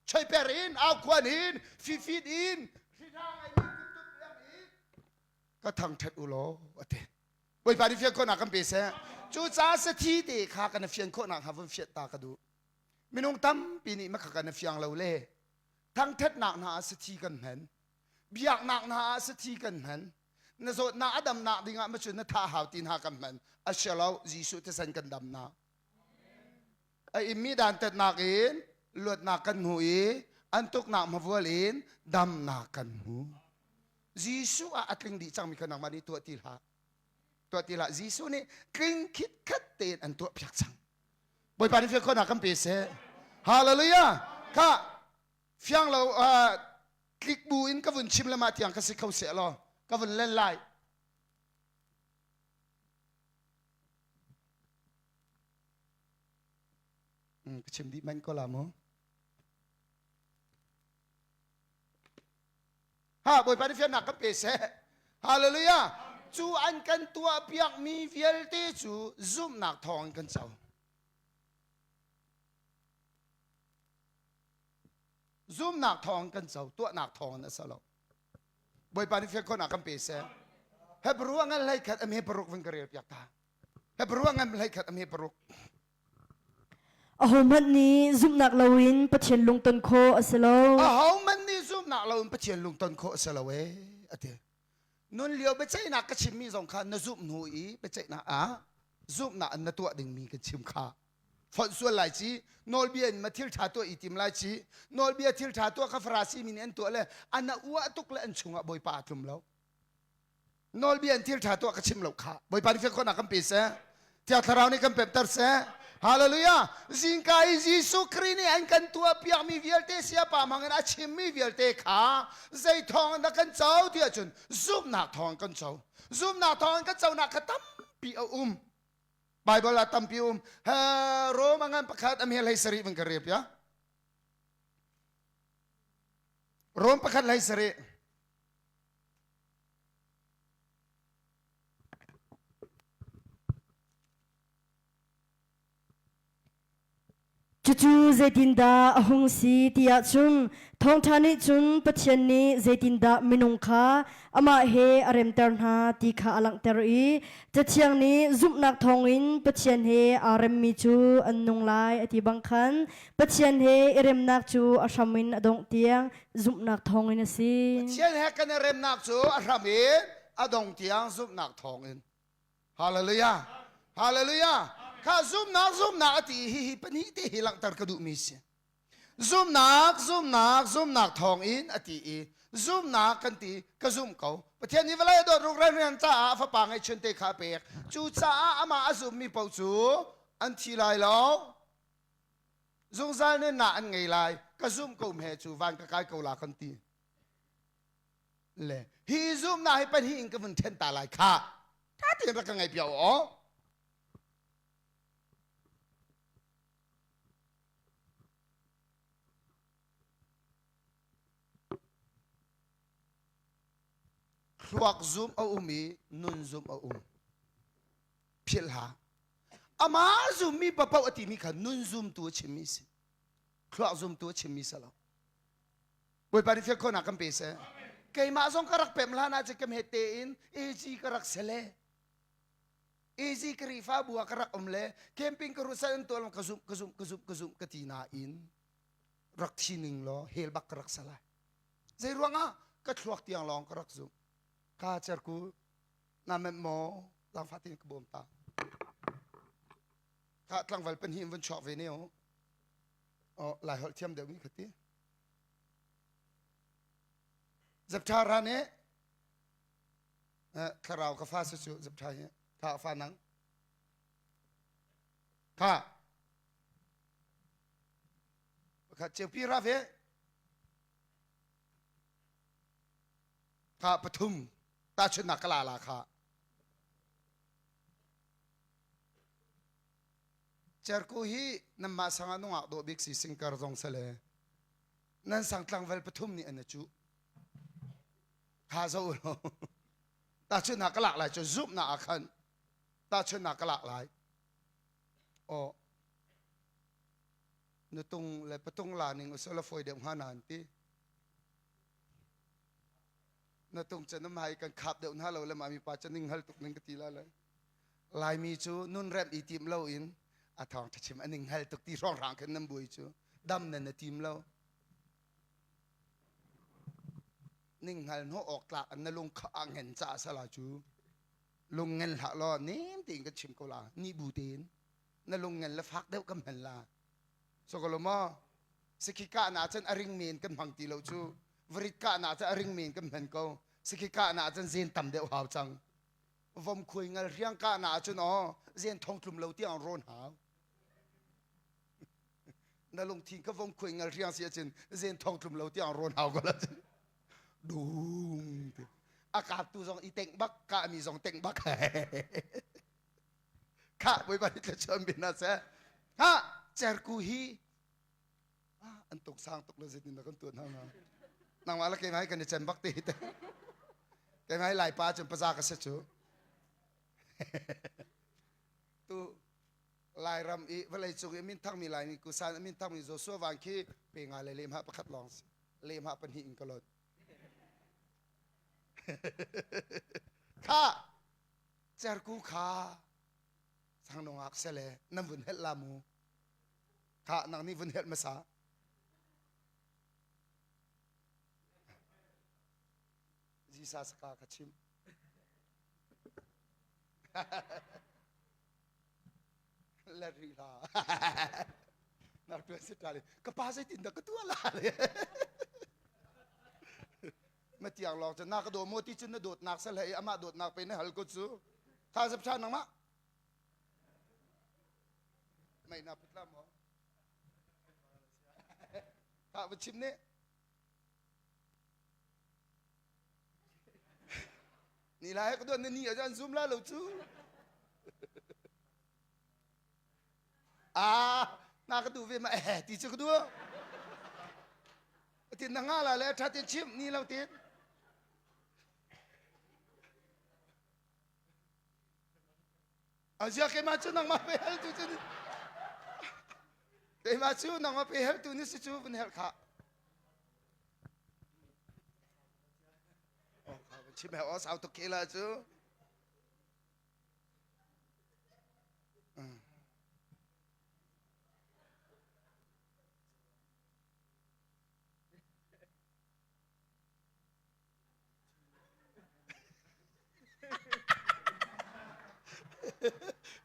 S1: choiper in, aukhuan in, fifit in, hrihrang in, in ka thangṭhat u law a ti. Bawipa nih fian khawhnak kan pe seh. Cucaah sathi te kha kan fian khawhnak hnga vun fianh ta ka duh. Minung tampi nih makha kan fiang lo le thangṭhatnak hna ah sathi kan hman. Biaknak hna ah sathi kan hman. Na zawtnak a damnak dingah macun na thah hau ti hna kan hman. A si lo, Jesuh thisen kan damnak. A immi dantatnak in luatnak kan hmu i an tuknak hmavual in damnak kan hmu. Jesuh ah a tling dih cangmi kha nangmah nih tuah ti hlah. Tuah ti hlah. Jesuh nih tling khitkhat tein an tuah piak cang. Bawipa nih fiang khawhnak kan pe seh. Hallelujah. Kha fiang lo tlik bu in ka vun chim le mah tiang ka si kho seh law ka vun len lai. Ka chim dih manh ko la mu. Ha Bawipa nih fiannak kan pe seh. Hallelujah. Cu an kan tuah piakmi vialte cu zumhnak thawng in kan co. Zumhnak thawng kan co, tuahnak thawng in a si lo. Bawipa nih fian khawhnak kan pe seh. Hebrew a ngan hlei khat a hme paruk vun ka rel piak ta. Hebrew a ngan hlei khat a hme paruk.
S2: Ahohmanh nih zumhnak loin Pathian lungton khawh a si lo.
S1: Ahohmanh nih zumhnak loin Pathian lungton khawh a si lo ee a ti. Nun lio biaceihnak ka chimmi zong kha na zumh hnu i biaceihnak ah zumhnak in na tuah dingmi kan chim kha. Fonh sual lai ci, nawlbia in ma thil ṭha tuah i tim lai ci, nawlbia thil ṭha tuah kha Farasi mi nih an tuah le an a uah tuk le an chungah Bawipa a tlum lo. Nawlbia in thil ṭha tuah ka chim lo kha. Bawipa nih fiang khawhnak kan pe seh. Thiang Thlarau nih kan pemter seh. Hallelujah. Zingka i Jesuh Khrih nih an kan tuah piakmi vialte siapa hmangin a chimmi vialte kha zei thawng in dah kan co ti ahcun zumhnak thawng kan co. Zumhnak thawng in kan conak kha tampi a um. Bible ah tampi um. Rome a ngan pakhat a hmel hei sarih van ka rel piak. Rome pakhat hlei sarih.
S2: Cucu zeitindah a hung si ti ahcun thawngṭha nih cun Pathian nih zeitindah minung kha amah he a remter hna ti kha a langhter i Cathiang nih zumhnak thawngin Pathian he aa remmi cu an nung lai a ti bang khan Pathian he i remnak cu a hram in a dongh tiang zumhnak thawngin a si.
S1: Pathian he kan i remnak cu a hram in a dong tiang zumhnak thawngin. Hallelujah. Hallelujah. Kha zumhnak zumhnak a ti hi hi pahnih te hi langhter ka duhmi si. Zumhnak zumhnak zumhnak thawngin a ti i zumhnak kan ti ka zumh ko. Pathian nih vawlei a dawt ruk rian caah a fapa ngeihchun te kha a pek. Cucaah amah a zummi paoh cu an thi lai lo. Zungzal nunnak an ngei lai. Ka zumh ko hme cu van ka kai ko la kan ti. Le hi zumhnak hi pahnih in ka vun ṭhen ta lai kha. Ṭha tein rak ka ngaih piak aw. Thluak zum a um i nun zum a um. Philh hlah. Amah zummi papaoh a timi kha nun zumtu a chimmi si. Thluak zumtu a chimmi si lo. Bawipa nih fial khawhnak kan pe seh. Keimah zong ka rak pem hlan ah cun ka hmet tein AG ka rak sele. AG Khrihfabu ah ka rak um le camping ka ruat an tuah ka zumh ka zumh ka zumh ka zumh ka ti nain rak thi ning law hell bak ka rak salai. Zei ruangah ka thluak tiang lawng ka rak zumh. Ka cerku na menh maw zaangfah tein ka bawm ta. Kha tlangval pahnih in vun chuak ve ne o. Oh, lai holh thiam deuh mi kha ti. Zaptha ra ne thlarau ka fa si cu zaptha hi kha fa nang kha pakhat ceupi ra ve kha pathum tahchunhnak ka la la kha Cerku hi nanmah sangah nungak dawh bik si singkar zong sale nan sang tlangval pathum nih an cu kha zo lo tahchunhnak ka lak lai cu zumhnak ah khan tahchunhnak ka lak lai aw nutung le patung la ning usala foi deuh hnga na an ti na tung chan um hai kan khap deuh hna lo le mah mi pa chan ning hal tuk ning ka ti la lai Laimi cu nun remh i tim lo in a thawng chim an ning hal tuk ti hrawng hrang khin nan buai cu dam nan na tim lo ning hngal hnawh awk tlak an na lung kha a ngen ca sala cu lung ngen hlah law nem tein kan chim ko la ni bu tein na lung ngen le fak deuh kan hman la so ko lo maw sikhi kah na cun a ring men kan hmang ti lo cu varit kah na cun a ring men kan hman ko. Siki kah na ahcun zen tam deuh hau cang. Vom khuai ngal hriang kah na ahcun aw zen thong tlum lo tiang rawn hau. Na lungthin ka vom khuai ngal hriang si ahcun zen thong tlum lo tiang rawn hau ko la cun. Dung ti. A kaptu zong i tengh bak, kahmi zong tengh bak. Khah Bawipa nih thluachuah bin hna seh. Ha cerku hi an tuk sang tuk le zeitin dah kan tuah hna hnga. Nangmah le keimah hi kan i cem bak te hi te. Keimah hi Laipa cun paza ka si cu. Tu Lairam i vawlei cung i minthangmi Laimi kusan a minthangmi Joshua Van khi pe nga le lehmah pakhat lawng si. Lehmah pahnih in ka lot. Kha cerku kha sang nungak sele nan vun helh la mu kha nang nih vun helh hmasa Jesus ka ka chim let rih la nak tuan si ta le ka pa zeitin dah ka tua la le Ma tiang lawng cu na ka daw maw ti cun na dawtnak sal hei amah dawtnak pe na hal ko cu. Tha zap tha nangmah. Mei na put la maw? Tha va chim ne. Ni lai ka duan na ni a zoom la lo cu. Ah, na ka duh ve ma eh ti cu ka duh. Tin na nga la le tha tin chim ni lo tin. Azia keimah cu nangmah pe hel tu cu keimah cu nangmah pe hel tu ni si cu vun hel kha. Oh, kha chim he o sau tuk ke la cu.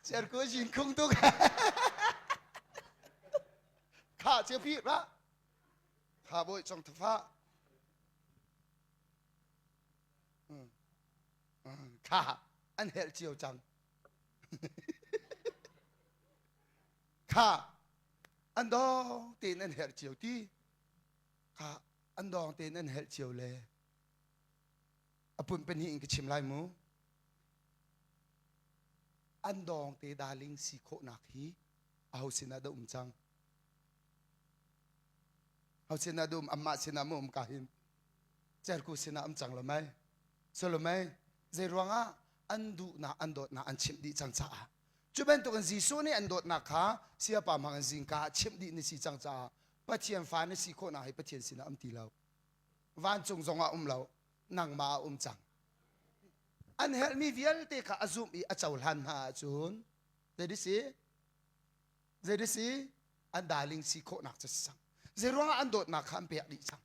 S1: Cerku jin khung tuk. Kha chia phi ra. Kha boi chong thafa. Kha an helh cio cang. Kha an dawng tein an herh cio ti. Kha an dawng tein an helh cio le a pun pahnih in ka chim lai mu. An dawng te darling si khawhnak hi aho sinah dah um cang? Ho sinah dah um? Amah sinah maw um ka hin? Cerku sinah um cang lo mei? Solomei zei ruangah an duhnak an dawtnak an chimh dih cang caah cu bantukin Jesuh nih an dawtnak kha siapa hmang in zingka ah chimh dih na si cang caah Pathian fa na si khawhnak hi Pathian sinah um ti lo vancung zongah um lo nangmah ah um cang an herhmi vialte kha a zumh i a cohlan hna ahcun zei si zei si an darling si khawhnak cu si cang zei ruangah an dawtnak kha an pek dih cang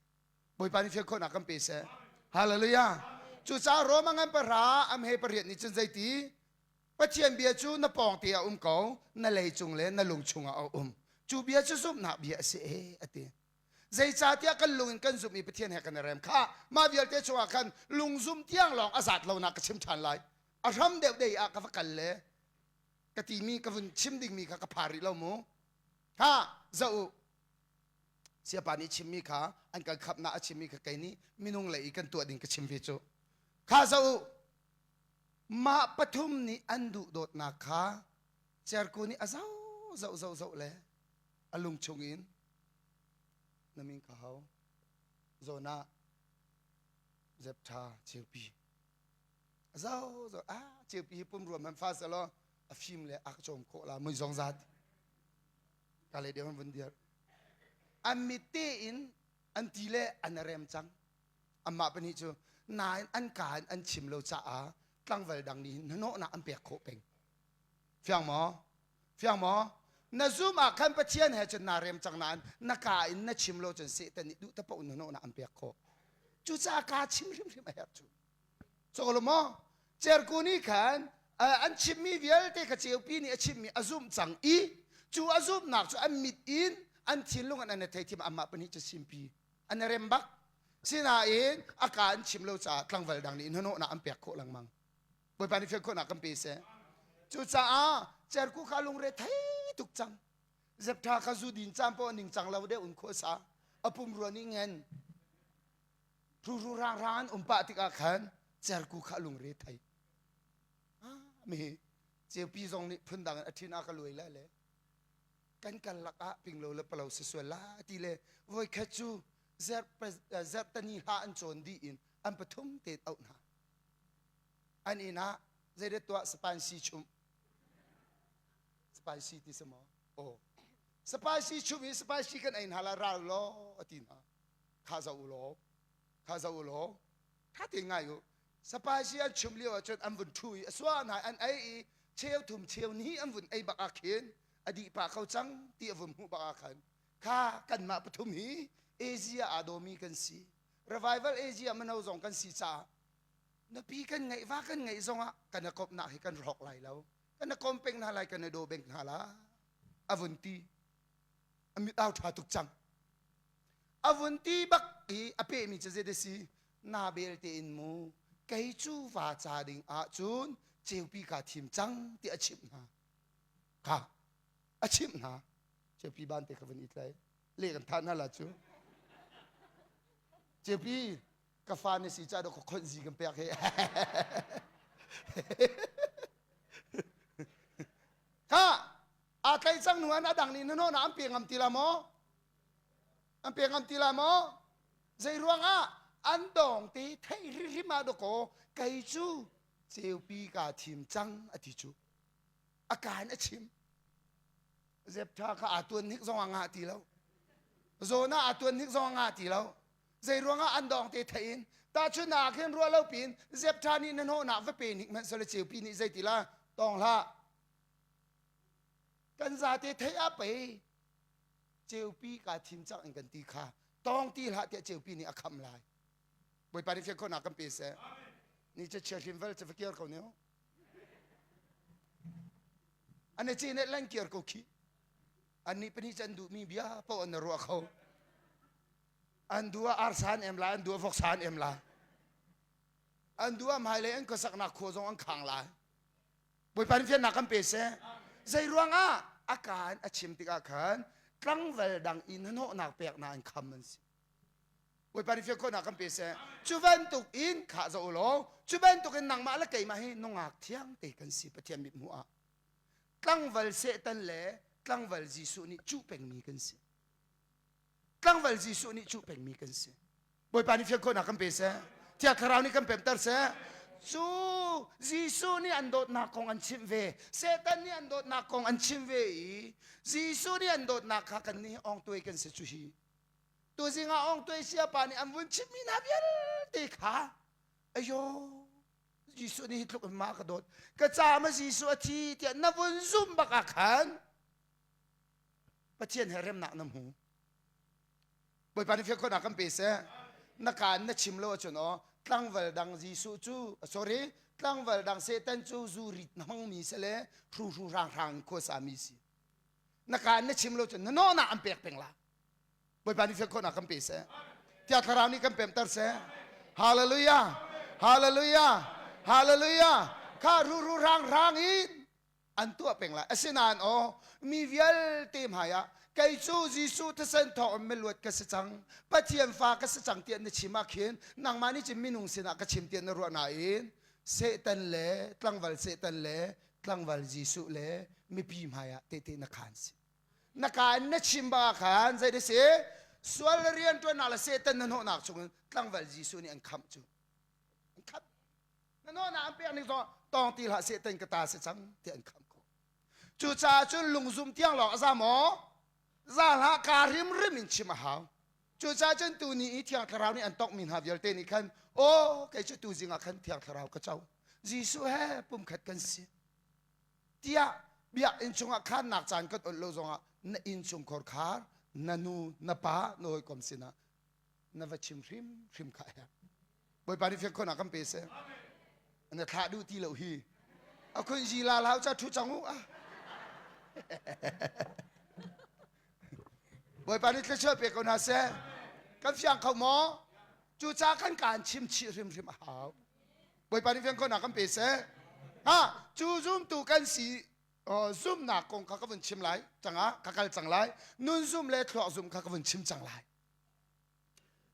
S1: Bawipa nih fian khawhnak kan pe seh. Hallelujah. Cucaah Roma ngan pahra am he pariat nih cun zeiti Pathian bia cu na pawngte ah um ko, na lei cung le na lung chungah a um. Cu bia cu zumhnak bia a si e a ti. Zeicahtiah kan lung in kan zumh i Pathian he kan i rem kha mah vialte chungah khan lungzum tiang lawng a zat lonak ka chim ṭhan lai. A hram deuh dei ah ka va kal le ka timi ka vun chim dingmi kha ka phar rih lo mu. Ha zoh u Siapa nih chimmi kha an kan khamhnak a chimmi kha kei nih minung lei i kan tuah ding ka chim ve cu. Kha zoh u, mah pathum nih an duh dawtnak kha cerku nih a zoh zoh zoh zoh le a lung chung in na min ka hau Jonah Zeptha Ceupi a zoh zoh ah Ceupi hi pumrua man fa selaw a fim le a ka cawm khawh la mui zong zat ka le deuh an vun dir an mit tein an ti le an rem cang amah pahnih cu nain an ka in an chim lo caah tlangval dang nih hnahnawhnak an pek khawh peng fiang maw fiang maw na zum ah khan Pathian he cun naa rem cang nain na ka in na chim lo cun Satan nih duh te paoh hnahnawhnak an pek khawh cucaah kaa chim hrimhrim a herh cu Cawlo maw? Cerku nih khan an chimmi vialte kha ceupi nih a chimmi a zumh cang i cu a zumhnak cu an mit in an thinlung in an i theithiam amah pahnih cu simpi an i rem bak. Sinain a ka an chim lo caah tlangval dang nih hnahnawhnak an pek khawh lengmang. Bawipa nih fian khawhnak kan pe seh. Cucaah cerku kha lungre thei tuk cang. Zeptha kha zu din caan poah ning cang lo deuh in khuasa a pumrua nih ngen ruru rang rang an um pah tikah khan cerku kha lungre thei. Ah, mi ceupi zong nih phundang in a ṭhin a ka luai lai le kan kal lakah pinglo le palo si sual la ti le voikhat cu zerhtani hla an cawn dih in an pathum te auh hna an inn ah zeidet tuah spicy chumh spicy ti si maw aw spicy chumh i spicy kan ei hna la ral law a ti hna kha zo u law kha zo u law tha te ngai u spicy an chumh lio ahcun an vun ṭhu i a sua hna an ei i cheu thum cheu ni an vun ei bak ah khin a dih pah ko cang ti a vun hmuh bak ah khan kha kanmah pathum hi Asia aa dawmi kan si revival Asia mino zong kan si caah nupi kan ngeih va kan ngeih zongah kan i komhnak hi kan rawk lai lo kan i kom peng hna lai kan i daw beng hna la a vun ti a mit au ṭha tuk cang a vun ti bak i a pehmi cu zei si na belte in mu kei cu va ca ding ah cun ceupi kaa thim cang ti a chimh hna kha a chimh hna ceupi ban te kha vun i tlai le kan thah hna la cu ceupi ka fa na si ca ka khonh zi kan pek he kha aa tlai cang nu an a dang nih na an pe ngam ti la maw an pe ngam ti la maw zei ruang ah an dong te thei hrimhrim ah dakaw kei cu ceupi kaa thim cang a ti cu a kaan a chim zeptha kha aa tuan hnik zong a ngah ti lo zawn ah aa tuan hnik zong a ngah ti lo zei ruangah an dawng te thei in tahchun ah khin ruah lo pin zeptha nih na hnawhnak va pe hnik hmanh sele ceupi nih zei ti la tawng hlah kan zate thei ah pei ceupi kaa thim cang in kan ti kha tawng ti hlah tiah ceupi nih a kham lai bawipa nih fian khawhnak kan pe seh ni che chia hrim vel che fakir ko ne an ce ne lan kiar ko khi an nih pahnih can duhmi bia paoh an ruah kho an duh ah arsa an em lai an duh ah voksa an em lai an duh ah hmailei an khuasaknak khua zong an khang lai bawipa nih fiannak kan pe seh zei ruangah a kaan a chim tikah khan tlangval dang i hnahnawhnak peknak an kham an si bawipa nih fian khawhnak kan pe seh cu bantuk in khah zoh u law cu bantuk in nangmah le keimah hi nungak thiang te kan si pathian mit hmuh ah tlangval Satan le tlangval Jesuh nih cuh pengmi kan si tlangval Jesuh nih cuh pengmi kan si Bawipa nih fian khawhnak kan pe seh Thiang Thlarau nih kan pemter seh cu Jesuh nih an dawtnak kong an chimh ve Satan nih an dawtnak kong an chim ve i Jesuh nih an dawtnak kha kan nih ongtuai kan si cu hi tuzing ah ongtuai siapa nih an vun chimmi hna vialte kha ayo Jesuh nih hi tluk in ma ka dawt ka ca ma Jesuh a thi tiah na vun zum bak ah khan Pathian he remnak na hmu. Bawipa nih fian khawhnak kan pe seh. Na kaan na chim lo ahcun aw tlangval dang Jesuh cu sorry tlangval dang Satan cu zu rit na hmangmi si le hru hrang hrang in khuasa mi si. Na kaan na chim lo cun na nawhnak an pek peng la. Bawipa nih fian khawhnak kan pe seh. Tiah thlarau nih kan pemter seh. Hallelujah. Hallelujah. Hallelujah. Kha ru rang rang in an tuah peng lai asinain aw mi vialte hmaiah kei cu Jesuh thisen thawng in miluat ka si cang Pathian fa ka si cang tiah na chim ah khin nangmah nih cun minung sinah ka chim tiah na ruah nain Satan le tlangval Satan le tlangval Jesuh le mipi hmaiah tehte na khaan si na ka in na chim ba khan zei si sual le rianṭuannak le Satan na hnawhnak chungin tlangval Jesuh nih an khamh cu an khamh na nawhnak an pek ning zong tawng ti hlah seh ten ka ta si cang ti an kham ko cucaah cun lungzum tiang lawng a za maw za hlah ka rimrim in chim a hau cucaah cun tu ni i thiang thlarau nih an tongmi hna vialte nih khan aw kei cu tu zing ah khan thiang thlarau ka co Jesuh he pumkhat kan si tiah biakinn chungah khannak caan kan ol lo zongah na inn chungkhar khar na nu na pa na hawikom sinah na va chim hrimhrim kha a herh Bawipa nih fian khawhnak kan pe seh na thlah duh ti lo hi a khun zi la lau cha thu cang u ah Bawipa nih thluachuah pe ko hna seh kan fiang kho maw? Cucaah kan kaan chim chih hrimhrim a hau. Bawipa nih fiangkhawhnak kan pe seh. Ha, cu zumtu kan si zumnak kong kha ka vun chim lai cangah ka kal cang lai. Nun zum le thluak zum kha ka vun chim cang lai.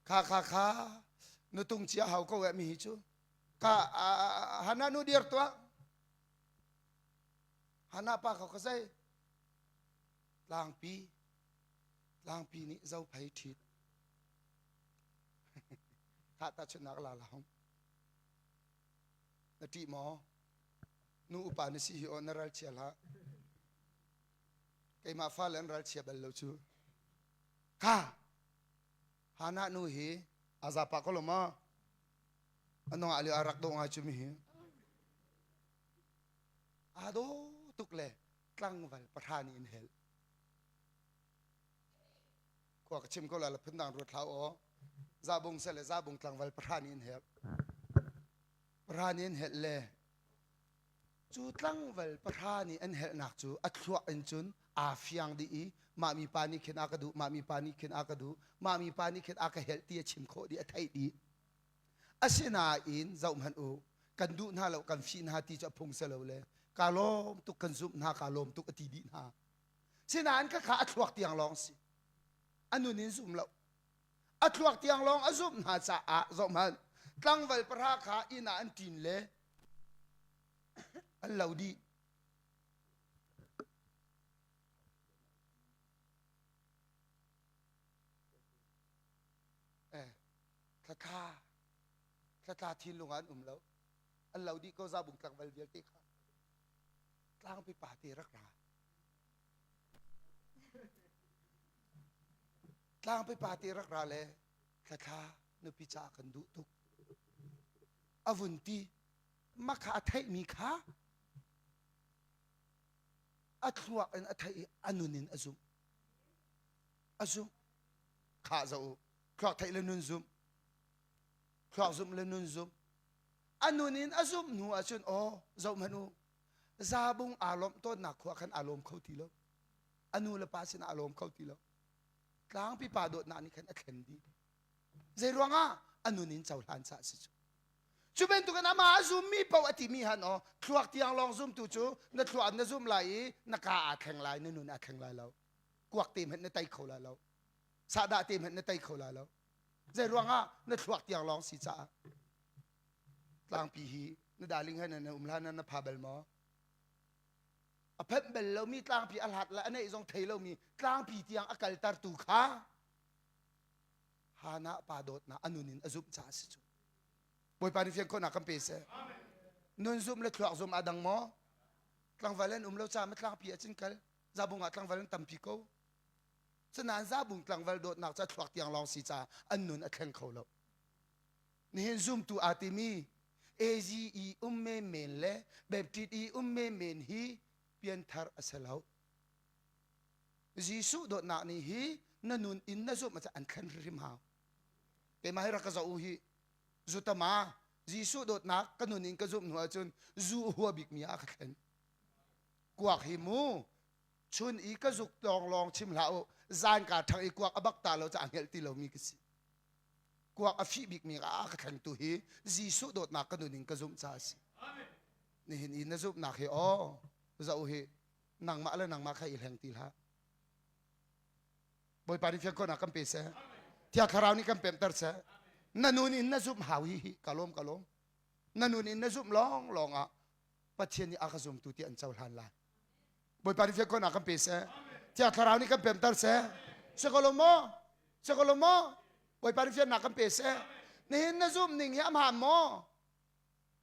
S1: Kha kha kha nutung cia hau ko eh mi hi cu. Ka hana nu dir tuah. Hana pa kha ka zei tlangpi tlangpi nih zophei ṭhit Khah tahchunhnak la la hong. Na ṭih maw? Nu upa na si hi aw na ralchia hlah. Keimah fale an ralchia bal lo cu. Kha Hana nu hi a zapa ko lo ma? Anong ah lio a rak do ngai cu mi hi. Aa do tuk le tlangval pahra nih in hel. Khua ka chim ko la la phundang ruat hlah aw. Zabung se le zabung tlangval pahra nih an helh. Pahra nih an helh le cu tlangval pahra nih an helhnak cu a thluak in cun aa fiang dih i mah mi pa nih khin a ka duh mah mi pa nih khin a ka duh mah mi pa nih khin a ka helh ti a chim khawh dih a theih dih. Asinain zoh hmanh u kan duh hna lo kan fih hna ti cu a phung si lo le ka lawm tuk kan zumh hna ka lawm tuk a ti dih hna. Sinain khakha a thluak tiang lawng si. A nun in zum lo. A thluak tiang lawng a zumh hna caah zohhmanh tlangval pahra kha inn ah an ṭin le an lo dih. Eh, thlatla thlatla thinlung ah an um lo. An lo dih ko zabung tlangval vialte kha. Tlangpi pa te rak ra. Tlangpi pa te rak ra le thlathla nupi caah kan duh tuk. A vun ti makha a theihmi kha a thluak in a theih i a nun in a zumh. A zumh. Khah zoh u. Thluak theih le nun zumh. Thluak zumh le nun zumh. A nun in a zumh hnu ahcun aw zoh hmanh u. Zabung aa lawmh tawnnak khua khan aa lawm kho ti lo. A nu le pa sinah aa lawm kho ti lo. Tlangpi pa dawtnak nih khan a thlen dih. Zei ruangah a nun in cohlan caah si cu. Cu bantukin amah a zummi paoh a timi han aw thluak tiang lawng zumtu cu na thluak na zum lai i na ka aa thleng lai na nun aa thleng lai lo. Kuak te hmanh na tei kho lai lo. Sahdah te hmanh na tei kho lai lo. Zei ruangah na thluak tiang lawng si caah. Tlangpi hi na darling he na um hlan na pha bal maw? A phanh bal lomi tlangpi a hlat le a neih zong thei lomi tlangpi tiang a kaltertu kha Hana pa dawtnak a nun in a zumh caah a si cu. Bawipa nih fian khawhnak kan pe seh. Nun zumh le thluak zumh aa dang maw? Tlangval an um lo caah ma tlangpi ah cun kal. Zabung ah tlangval an tampi ko. Cunain zabung tlangval dawtnak cu a thluak tiang lawng si caah an nun a thleng kho lo. Nihin zumtu aa timi AZ i um menmen le Baptist i um menmen hi pianthar a si lo. Jesuh dawtnak nih hi na nun in na zumh an thlen hrimhrim hau. Keimah hi rak ka zoh u hi. Zutama Jesuh dawtnak ka nun in ka zumh hnu ahcun zu hua bikmi ah ka thlen. Kuak hi mu chun i ka zuk lawnglawng chim hlah u zan ka ṭhang i kuak a bak ta lo caah hngelh ti lomi ka si. Kuak a fih bikmi ah ka thlengtu hi Jesuh dawtnak ka nun in ka zumh caah a si. Nihin i na zumhnak hi aw zoh hi nangmah le nangmah kha i hleng ti hlah. Bawipa nih fian khawhnak kan pe seh. Thiang Thlarau nih kan pemter seh. Na nun in na zumh hau hi hi ka lawm ka lawm. Na nun in na zumh lawng lawng ah Pathian nih a ka zumtu ti an cohlan lai. Bawipa nih fian khawhnak kan pe seh. Thiang Thlarau nih kan pemter seh. Si ko lo maw? Si ko lo maw? Bawipa nih fiannak kan pe seh. Nihin na zumh ning hi a hmaan maw?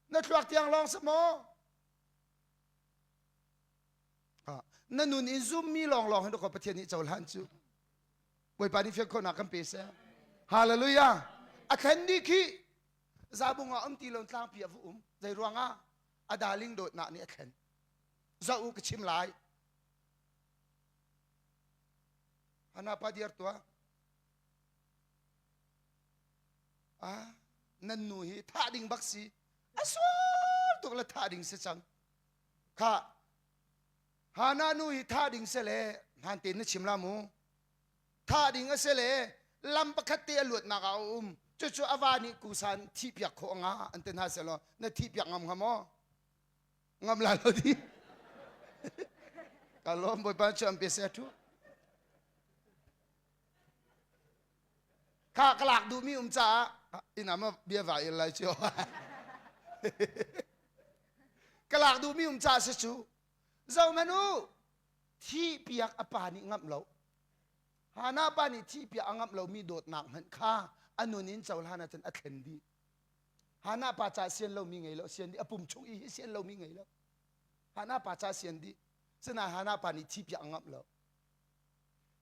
S1: Na thluak tiang lawng si maw? Na nun in zummi lawnglawng hin dawkaw Pathian nih cohlan cu. Bawipa nih fian khawhnak kan pe seh. Hallelujah. A thlen dih khi zabung ah um ti lo tlangpi a va um. Zei ruangah? A darling dawtnak nih a thlen. Zoh u ka chim lai. Hana pa diar tuah. Ah, nan nu hi thah ding bak si. A sual tuk le thah ding si cang. Kha Hana nu hi thah ding se le hmaan tein na chim la mu. Thah ding a si le lam pakhat te a luatnak ah a um. Cucu a va nih kusan thihpiak khawh nga an ti hna selaw na thihpiak ngam hnga maw? Ngam la lo di. Ka lawm Bawipa cu an pe seh thu. Kha ka lak duhmi um caah inn ah ma bia va il lai cio. Ka lak duhmi um caah si cu. Zohmanh u, thihpiak a pa nih ngamh lo. Hannah pa nih thihpiak a ngamh lomi dawtnak hmanh kha a nun in cohlan ahcun a thlen dih. Hannah pa ca sian lomi ngei lo, sian dih. A pum chung i hi sian lomi ngei lo. Hannah pa ca sian dih. Sinain Hannah pa nih thihpiak a ngamh lo.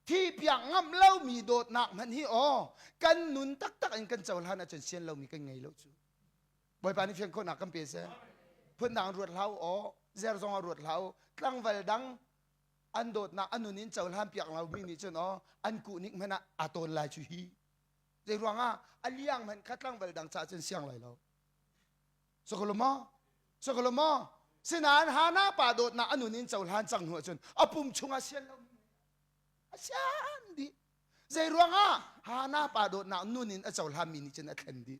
S1: Thihpiak ngamh lomi dawtnak hmanh hi aw kan nun taktak in kan cohlan ahcun sian lomi kan ngei lo cu. Bawipa nih fian khawhnak kan pe seh. Phundang ruat hlah u aw, zer zong ah ruat hlah u. Tlangval dang an dawtnak a nun in cohlan piak lomi nih cun aw an kuhnik hmanh ah aa tawn lai cu hi. Zei ruangah a liang hmanh kha tlangval dang caah cun siang lai lo. Sokolo maw? Sokolo maw? Sinain Hana pa dawtnak a nun in cohlan cang hnu ahcun a pum chungah sian lo a sian dih. Zei ruangah Hana pa dawtnak nun in a cohlanmi nih cun a thlen dih.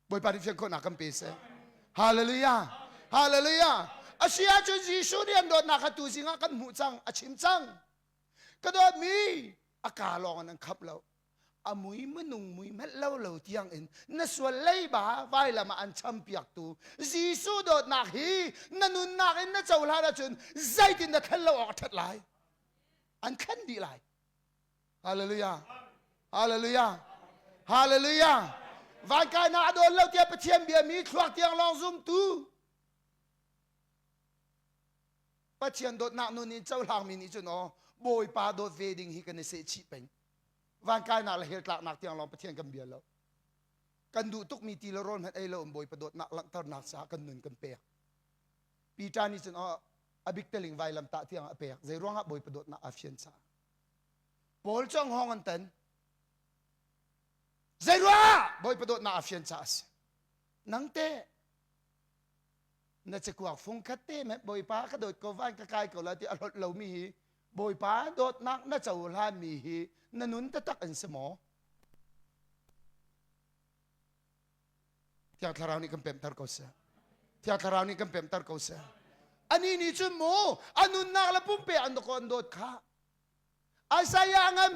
S1: Bawipa nih fian khawhnak kan pe seh. Hallelujah. Hallelujah. A si ahcun Jesuh nih an dawtnak kha tuzing ah kan hmuh cang, a chim cang. Ka dawtmi a kaa lawng in an khamh lo. A mui minung mui hmanh lo lo tiang in na sual leiba vailam ah an champiaktu Jesuh dawtnak hi na nunnak in na cohlan ahcun zeitin na thlen lo awk a ṭhat lai. An thlen dih lai. Hallelujah. Hallelujah. Hallelujah. Vankainak a dawn lo tiah Pathian bia mi thluak tiang lawng zumtu. Pathian dawtnak nun in cohlangmi nih cun aw Bawipa dawt ve ding hi kan i seh chih peng. Vankainak le hell tlaknak tiang lawng Pathian kan bia lo. Kan duh tukmi ti le rawl hmanh ei lo in Bawipa dawtnak langhternak caah kan nun kan pek. Peter nih cun aw a bik teling vailam tah tiang a pek. Zei ruangah Bawipa dawtnak aa fian caah. Paul cu hngawng an tan. Zeiruah Bawipa dawtnak a fian caah a si. Nang teh na cakuak fung khat te meh Bawipa ka dawt ko van ka kai ko la ti a hlawt lomi hi Bawipa dawtnak na cohlanmi hi na nun taktak in si maw? Thiang Thlarau nih kan pemhter ko seh. Thiang Thlarau nih kan pemhter ko seh. Ani nih cun mu a nunnak le pumpe an an dawt kha. Isaiah ngan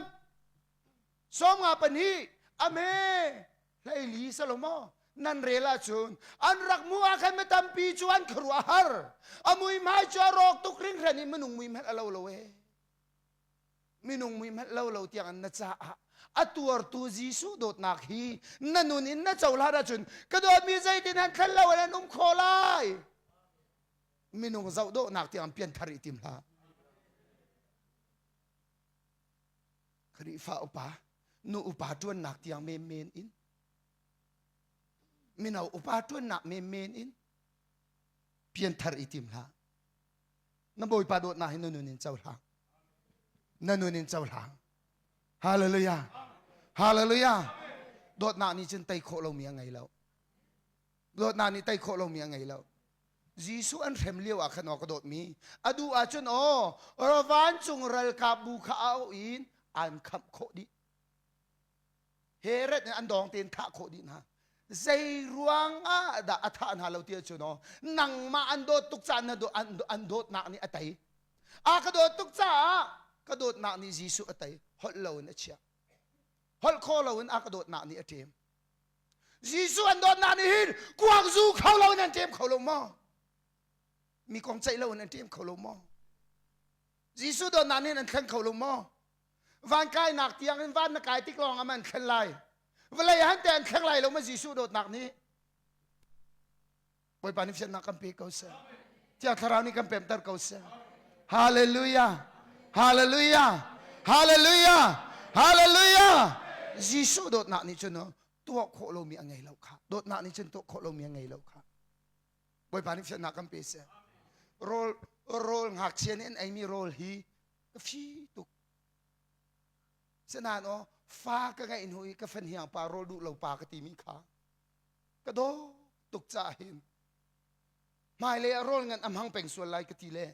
S1: 52 ame hleili salomo nan rel ahcun an rak mu ah khan mi tampi cu an khuaruah har a muihmai cu a rawk tuk hringhran i minung mui hmanh a lo lo e minung mui hmanh lo lo tiang na caah a tuartu Jesuh dawtnak hi na nun in na cohlan ahcun ka dawtmi zeitin han thlen lo in an um khawh lai minung zoh dawhnak tiang pianthar i tim hlah Khrihfa upa nu upa ṭuannak tiang menmen in mino upa ṭuannak menmen in pianthar i tim hlah na bawipa dawtnak hi na nun in cohlang na nun in cohlang hallelujah hallelujah dawtnak nih cun tei khawh lomi a ngei lo dawtnak nih tei khawh lomi a ngei lo Jesuh an hrem lio ah khan aw ka dawtmi a duh ahcun aw vancung ralkapbu kha a auh in an khamh khawh dih Herod nih an dawng tein thah khawh dih hna zei ruang ah dah a thah hna lo ti ahcun aw nangmah an dawt tuk caah na an dawtnak nih a tei a ka dawt tuk caah ka dawtnak nih Jesuh a tei holh lo in a chiah holh kho lo in a ka dawtnak nih a ṭem Jesuh an dawtnak nih hin kuak zu kho lo in an ṭem kho lo maw mi kong ceih lo in an ṭem kho lo maw Jesuh dawtnak nih an thleng kho lo maw van kainak tiang in van na kai tik lawng ah an thlen lai vawlei han te an thleng lai lo ma Jesuh dawtnak nih Bawipa nih fiannak kan pe ko seh Thiang Thlarau nih kan pemter ko seh Hallelujah Hallelujah Hallelujah Hallelujah Jesuh dawtnak nih cun tuah khawh lomi a ngei lo kha dawtnak nih cun tuah khawh lomi a ngei lo kha Bawipa nih fiannak kan pe seh rawl rawl ngakchia nih an eimi rawl hi ka fi tuk sinain aw fa ka ngeih hnu i ka fahniang pa rawl duh lo pa ka timi kha ka daw tuk caah hin hmailei ah rawl ngan a hmang peng sual lai ka ti le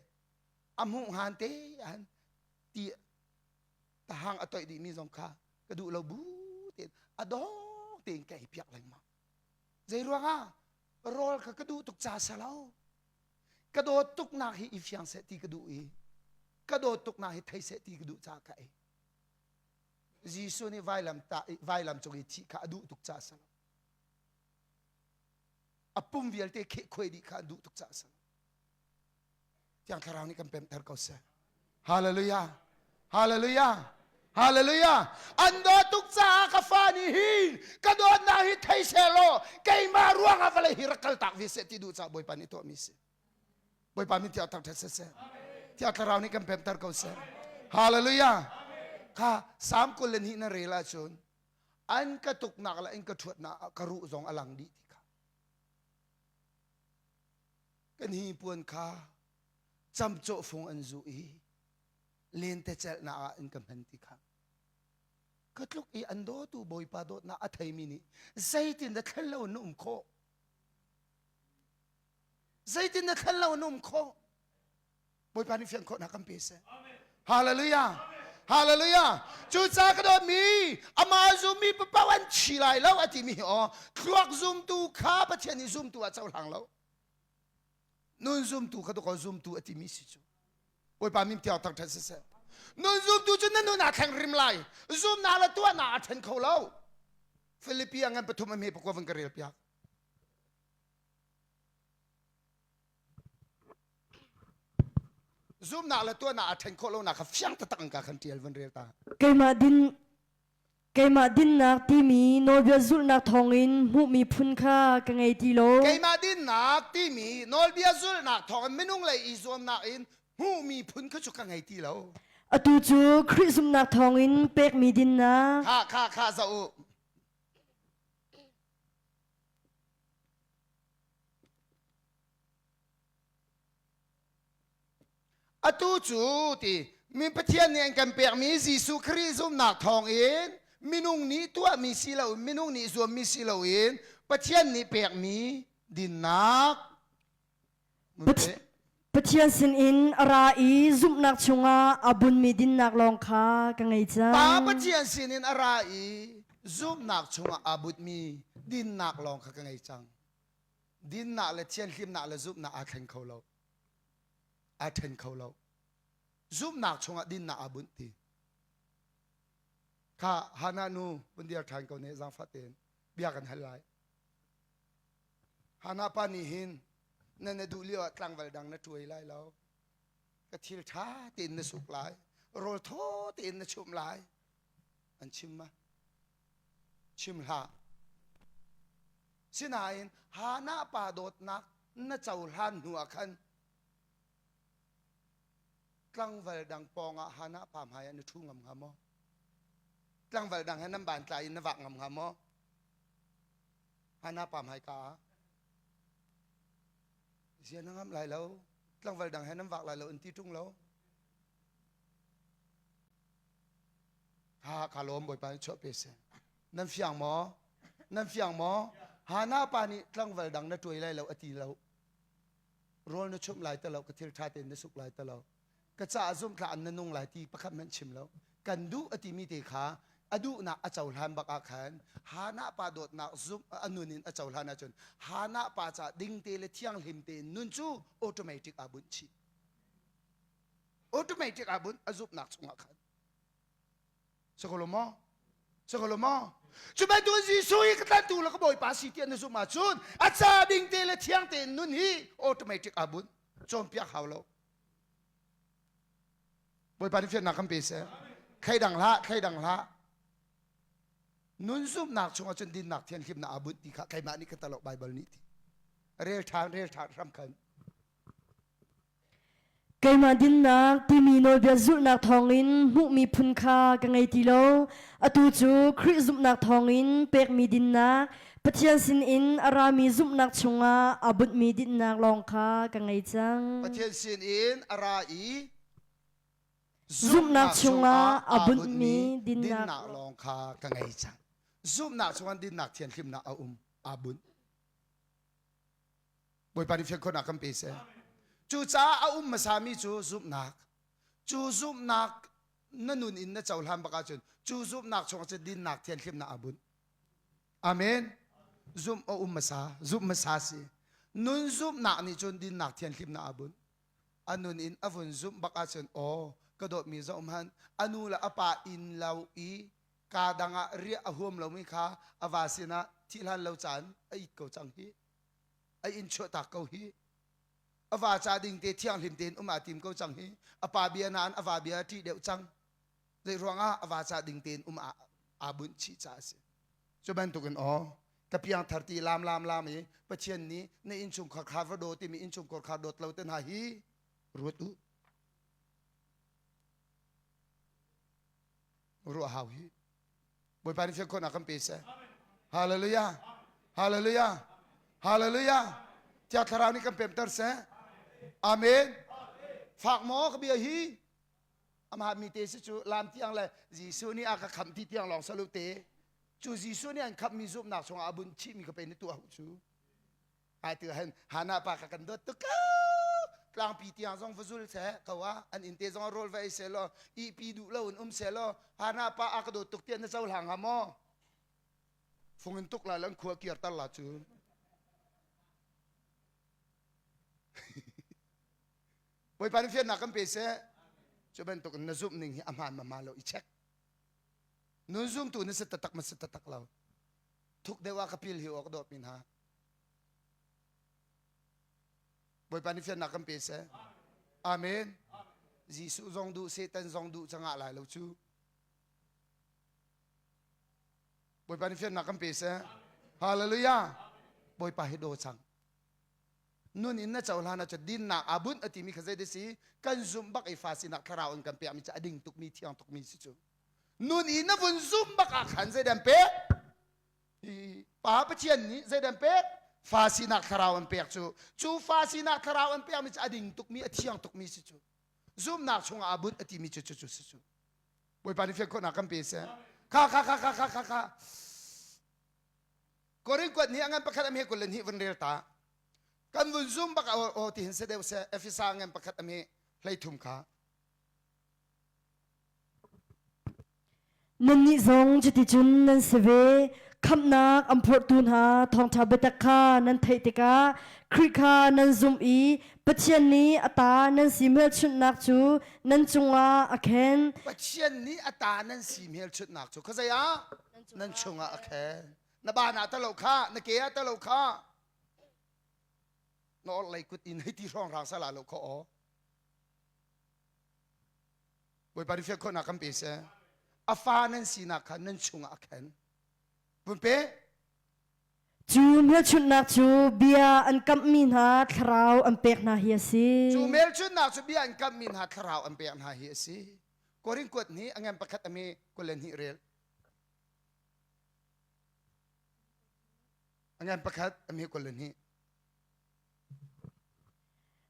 S1: a hmuh hngan te han ti tahang a toih dihmi zong kha ka duh lo bu tein a dawk. tein ka ei piak lengmang. Zei ruangah rawl kha ka duh tuk ca si lo. Ka dawt tuknak hi i fiang seh ti ka duh i ka dawt tuknak hi thei seh ti ka duh caah ka ei. Jesuh nih vailam ta vailam cung i thih kha a duh tuk caah si lo. A pum vialte kheh khuai dih kha a duh tuk caah si lo. Thiang Thlarau nih kan pemter ko seh. Hallelujah. Hallelujah. Hallelujah. An dawt tuk caah ka fa nih hin ka dawtnak hi thei seh law keimah ruangah vawlei hi rak kal tak ve seh ti duh caah Bawipa nih tuahmi si. Bawipa min tiah thangṭhat seh seh. Thiang Thlarau nih kan pemter ko seh. Hallelujah. Kha Psalm 22 na rel ahcun an ka tuknak le an ka ṭhuatnak ah ka ruh zong a lang dih ti kha. Kan hi puan kha camcawh fung an zuh i lentecelhnak ah an ka hman ti kha ka tluk i an dawtu Bawipa dawtnak a theimi nih zeitin dah thlen lo in na um khawh? Zeitin dah thlen lo in na um khawh? Bawipa nih fian khawhnak kan pe seh. Hallelujah. Hallelujah. Cucaah ka dawtmi amah zummi papaoh an thi lai lo a timi hi aw thluak zumtu kha Pathian nih zumtu ah cohlang lo. Nun zumtu kha dawkaw zumtu a timi si cu. Bawipa min tiang thangṭhat siseh. Nun zumtu cu na nun aa thleng rim lai. Zumnak le tuahnak aa ṭhen kho lo. Filipi a ngan pathum a hme pakua van ka rel piak. Zumnak le tuahnak aa ṭhen khawh lonak kha fiang taktak in ka khan ṭial van rel ta.
S2: Keimah din Keimah dinnak timi nawlbia zulhnak thawngin hmuhmi phun kha ka ngei ti lo.
S1: Keimah dinnak timi nawlbia zulhnak thawngin minung lei i zuamnak in hmuhmi phun kha cu ka ngei ti lo.
S2: Atu cu Khrih zumhnak thawngin pekmi dinnak.
S1: Kha kha kha zoh u. Atu cu ti mi Pathian nih an kan pekmi Jesuh Khrih zumhnak thawngin minung nih tuahmi si loin minung nih zuammi si loin Pathian nih pekmi dinnak
S2: Pathian sinin a ra i zumhnak chungah a bunmi dinnak lawng kha ka ngei cang.
S1: Pa Pathian sinin a ra i zumhnak chungah aa bunmi dinnak lawng kha ka ngei cang. Dinnak le thianhlimnak le zumhnak aa thleng kho lo. Aa ṭhen kho lo. Zumhnak chungah dinnak aa bunh ti. Kha Hannah nu vun dir ṭhan ko ne zaangfah tein bia kan hal lai. Hannah pa nih hin na na duh lio ah tlangval dang na ṭuai lai lo. Ka thil ṭha tein na suk lai. Rawl thaw tein na chumh lai. An chim ma? Chim hlah. Sinain Hannah pa dawtnak na cohlan hnu ah khan tlangval dang pawngah Hannah pa hmai ah na ṭhu ngam hnga maw? Tlangval dang he nan ban tlai in na vak ngam hnga maw? Hannah pa hmai ka ah zia na ngam lai lo. Tlangval dang he nan vak lai lo an ti ṭung lo. Ha ka lawm Bawipa nih chuah pe seh. Nan fiang maw? Nan fiang maw? Hannah pa nih tlangval dang na ṭuai lai lo a ti lo. Rawl na chumh lai ti lo, ka thil ṭha tein na suk lai ti lo. Ka caah zumhtlak an na nung lai ti pakhat hmanh chim lo. Kan duh a timi te kha a duhnak a cohlan bak ah khan Hannah pa dawtnak zumh a nun in a cohlan ahcun Hannah pa caah dingte le thianghlim tein nun cu automatic aa bunh chih. Automatic aa bunh a zumhnak chungah khan. Sakolo maw? Sakolo maw? Cu bantuk Jesuh hi ka tlantu le ka Bawipa si tiah na zumh ahcun a ca ding te le thiang tein nun hi automatic aa bunh. Cawnpiak hau lo. Bawipa nih fiannak kan pe seh. Thleidang hlah, thleidang hlah. Nun zumhnak chungah cun dinnak thianhlimnak aa bunh ti kha keimah nih ka talo Bible nih ti. Rel ṭhan, rel ṭhan hram khan.
S2: Keimah dinnak timi nawlbia zulhnak thawngin hmuhmi phun kha ka ngei ti lo. Atu cu Khrih zumhnak thawngin pekmi dinnak, Pathian sinin a rami zumhnak chungah aa bunhmi dinnak lawng kha ka ngei cang.
S1: Pathian sinin a ra i
S2: zumhnak chungah aa bunhmi
S1: dinnak lawng kha ka ngei cang. Zumhnak chungah dinnak thianhlimnak a um, aa bunh. Bawipa nih fian khawhnak kan pe seh. Cucaah a um hmasami cu zumhnak. Cu zumhnak na nun in na cohlan bak ahcun cu zumhnak chungah cun dinnak thianhlimnak aa bunh. Amen. Zumh a um hmasa, zumh hmasa si. Nun zumhnak nih cun dinnak thianhlimnak a bunh. A nun in a vun zumh bak ahcun aw ka dawtmi zoh hmanh a nu le a pa inn lo i kaa dang ah riah a huam lomi kha a va sinah thih hlan lo caan a it ko cang hi. A inn chuahtak ko hi. A va ca ding te thianghlim tein um aa tim ko cang hi. A pa bia nain a va bia a ṭih deuh cang. Zei ruangah a va ca ding tein um aa bunh chih caah a si. Cu bantukin aw ka piangthar ti lam lam lam i Pathian nih na innchungkhar kha va daw timi innchungkhar kha dawt lo te hna hi ruat u. Ruah hau hi. Bawipa nih fian khawhnak kan pe seh. Hallelujah. Hallelujah. Hallelujah. Thiang Thlarau nih kan pemter seh. Amen. Fak maw ka bia hi? Amah mi te si cu lam tiang le Jesuh nih a ka khamh ti tiang lawng salu te. Cu Jesuh nih an khamhmi zumhnak chungah a bunh chihmi ka pe ni tuah cu. Ai tu hen Hana pa ka kan dawt tuk tlangpi tiang zong va zul seh ko ah an inn te zong rawl va ei seh law ihpi duh lo in um seh law Hana pa a ka dawt tuk tiah na cohlang hnga maw? Fung in tuk lai lan khua kiar tar la cu. Bawipa nih fiannak kan pe seh. Cu bantuk in na zumh ning hi a hmaan ma hmaan lo i check. Nun zumtu na si taktak ma si taktak lo. Thuk deuh ah ka pil hi awk dawt mi hna. Bawipa nih fiannak kan pe seh. Amen. Jesuh zong duh, Satan zong duh cangah lai lo cu. Bawipa nih fiannak kan pe seh. Hallelujah. Bawipa hi daw cang. Nun in na cohlan ahcun dinnak aa bunh a timi kha zei si kan zumh bak i fa sinak thlarau in kan pekmi cu a ding tukmi thiang tukmi si cu. Nun i na vun zumh bak ah khan zei dan pek? Pa Pathian nih zei dan pek? Fa sinak thlarau an pek cu. Cu fa sinak thlarau an pekmi cu a ding tukmi a thiang tukmi si cu. Zumhnak chungah aa bunh a timi cu cu cu si cu. Bawipa nih fian khawhnak kan pe seh. Kha kha kha kha kha kha kha. Korin kuat nih a ngan pakhat a hme 22 vun rel ta. Kan vun zum bak aw ti hin se deuh seh. Efesa ngan pakhat a hme 33 kha.
S2: Nannih zong cuticun nan si ve. Khamhnak an phorhtu hna thawngṭha biatak kha nan theih tikah Khrih kha nan zumh i Pathian nih a ta nan si hmelchunhnak cu nan cungah a khen.
S1: Pathian nih a ta nan si hmelchunhnak cu khuazei ah nan chungah a khen. Na baan ah talo kha, na ke ah talo kha. Na orhlei kut in hei ti hrawng rang sala lo kho aw. Bawipa nih fian khawhnak kan pe seh. A fa nan sinak kha nan chungah a khen. Vun pe.
S2: Cu hmelchunhnak cu bia an kamhmi hna thlarau an pek hna hi a si.
S1: Cu hmelchunhnak cu bia an kamhmi hna thlarau an pek hna hi a si. Korin kuat nih a ngan pakhat a me 22 rel. A ngan pakhat a me 22.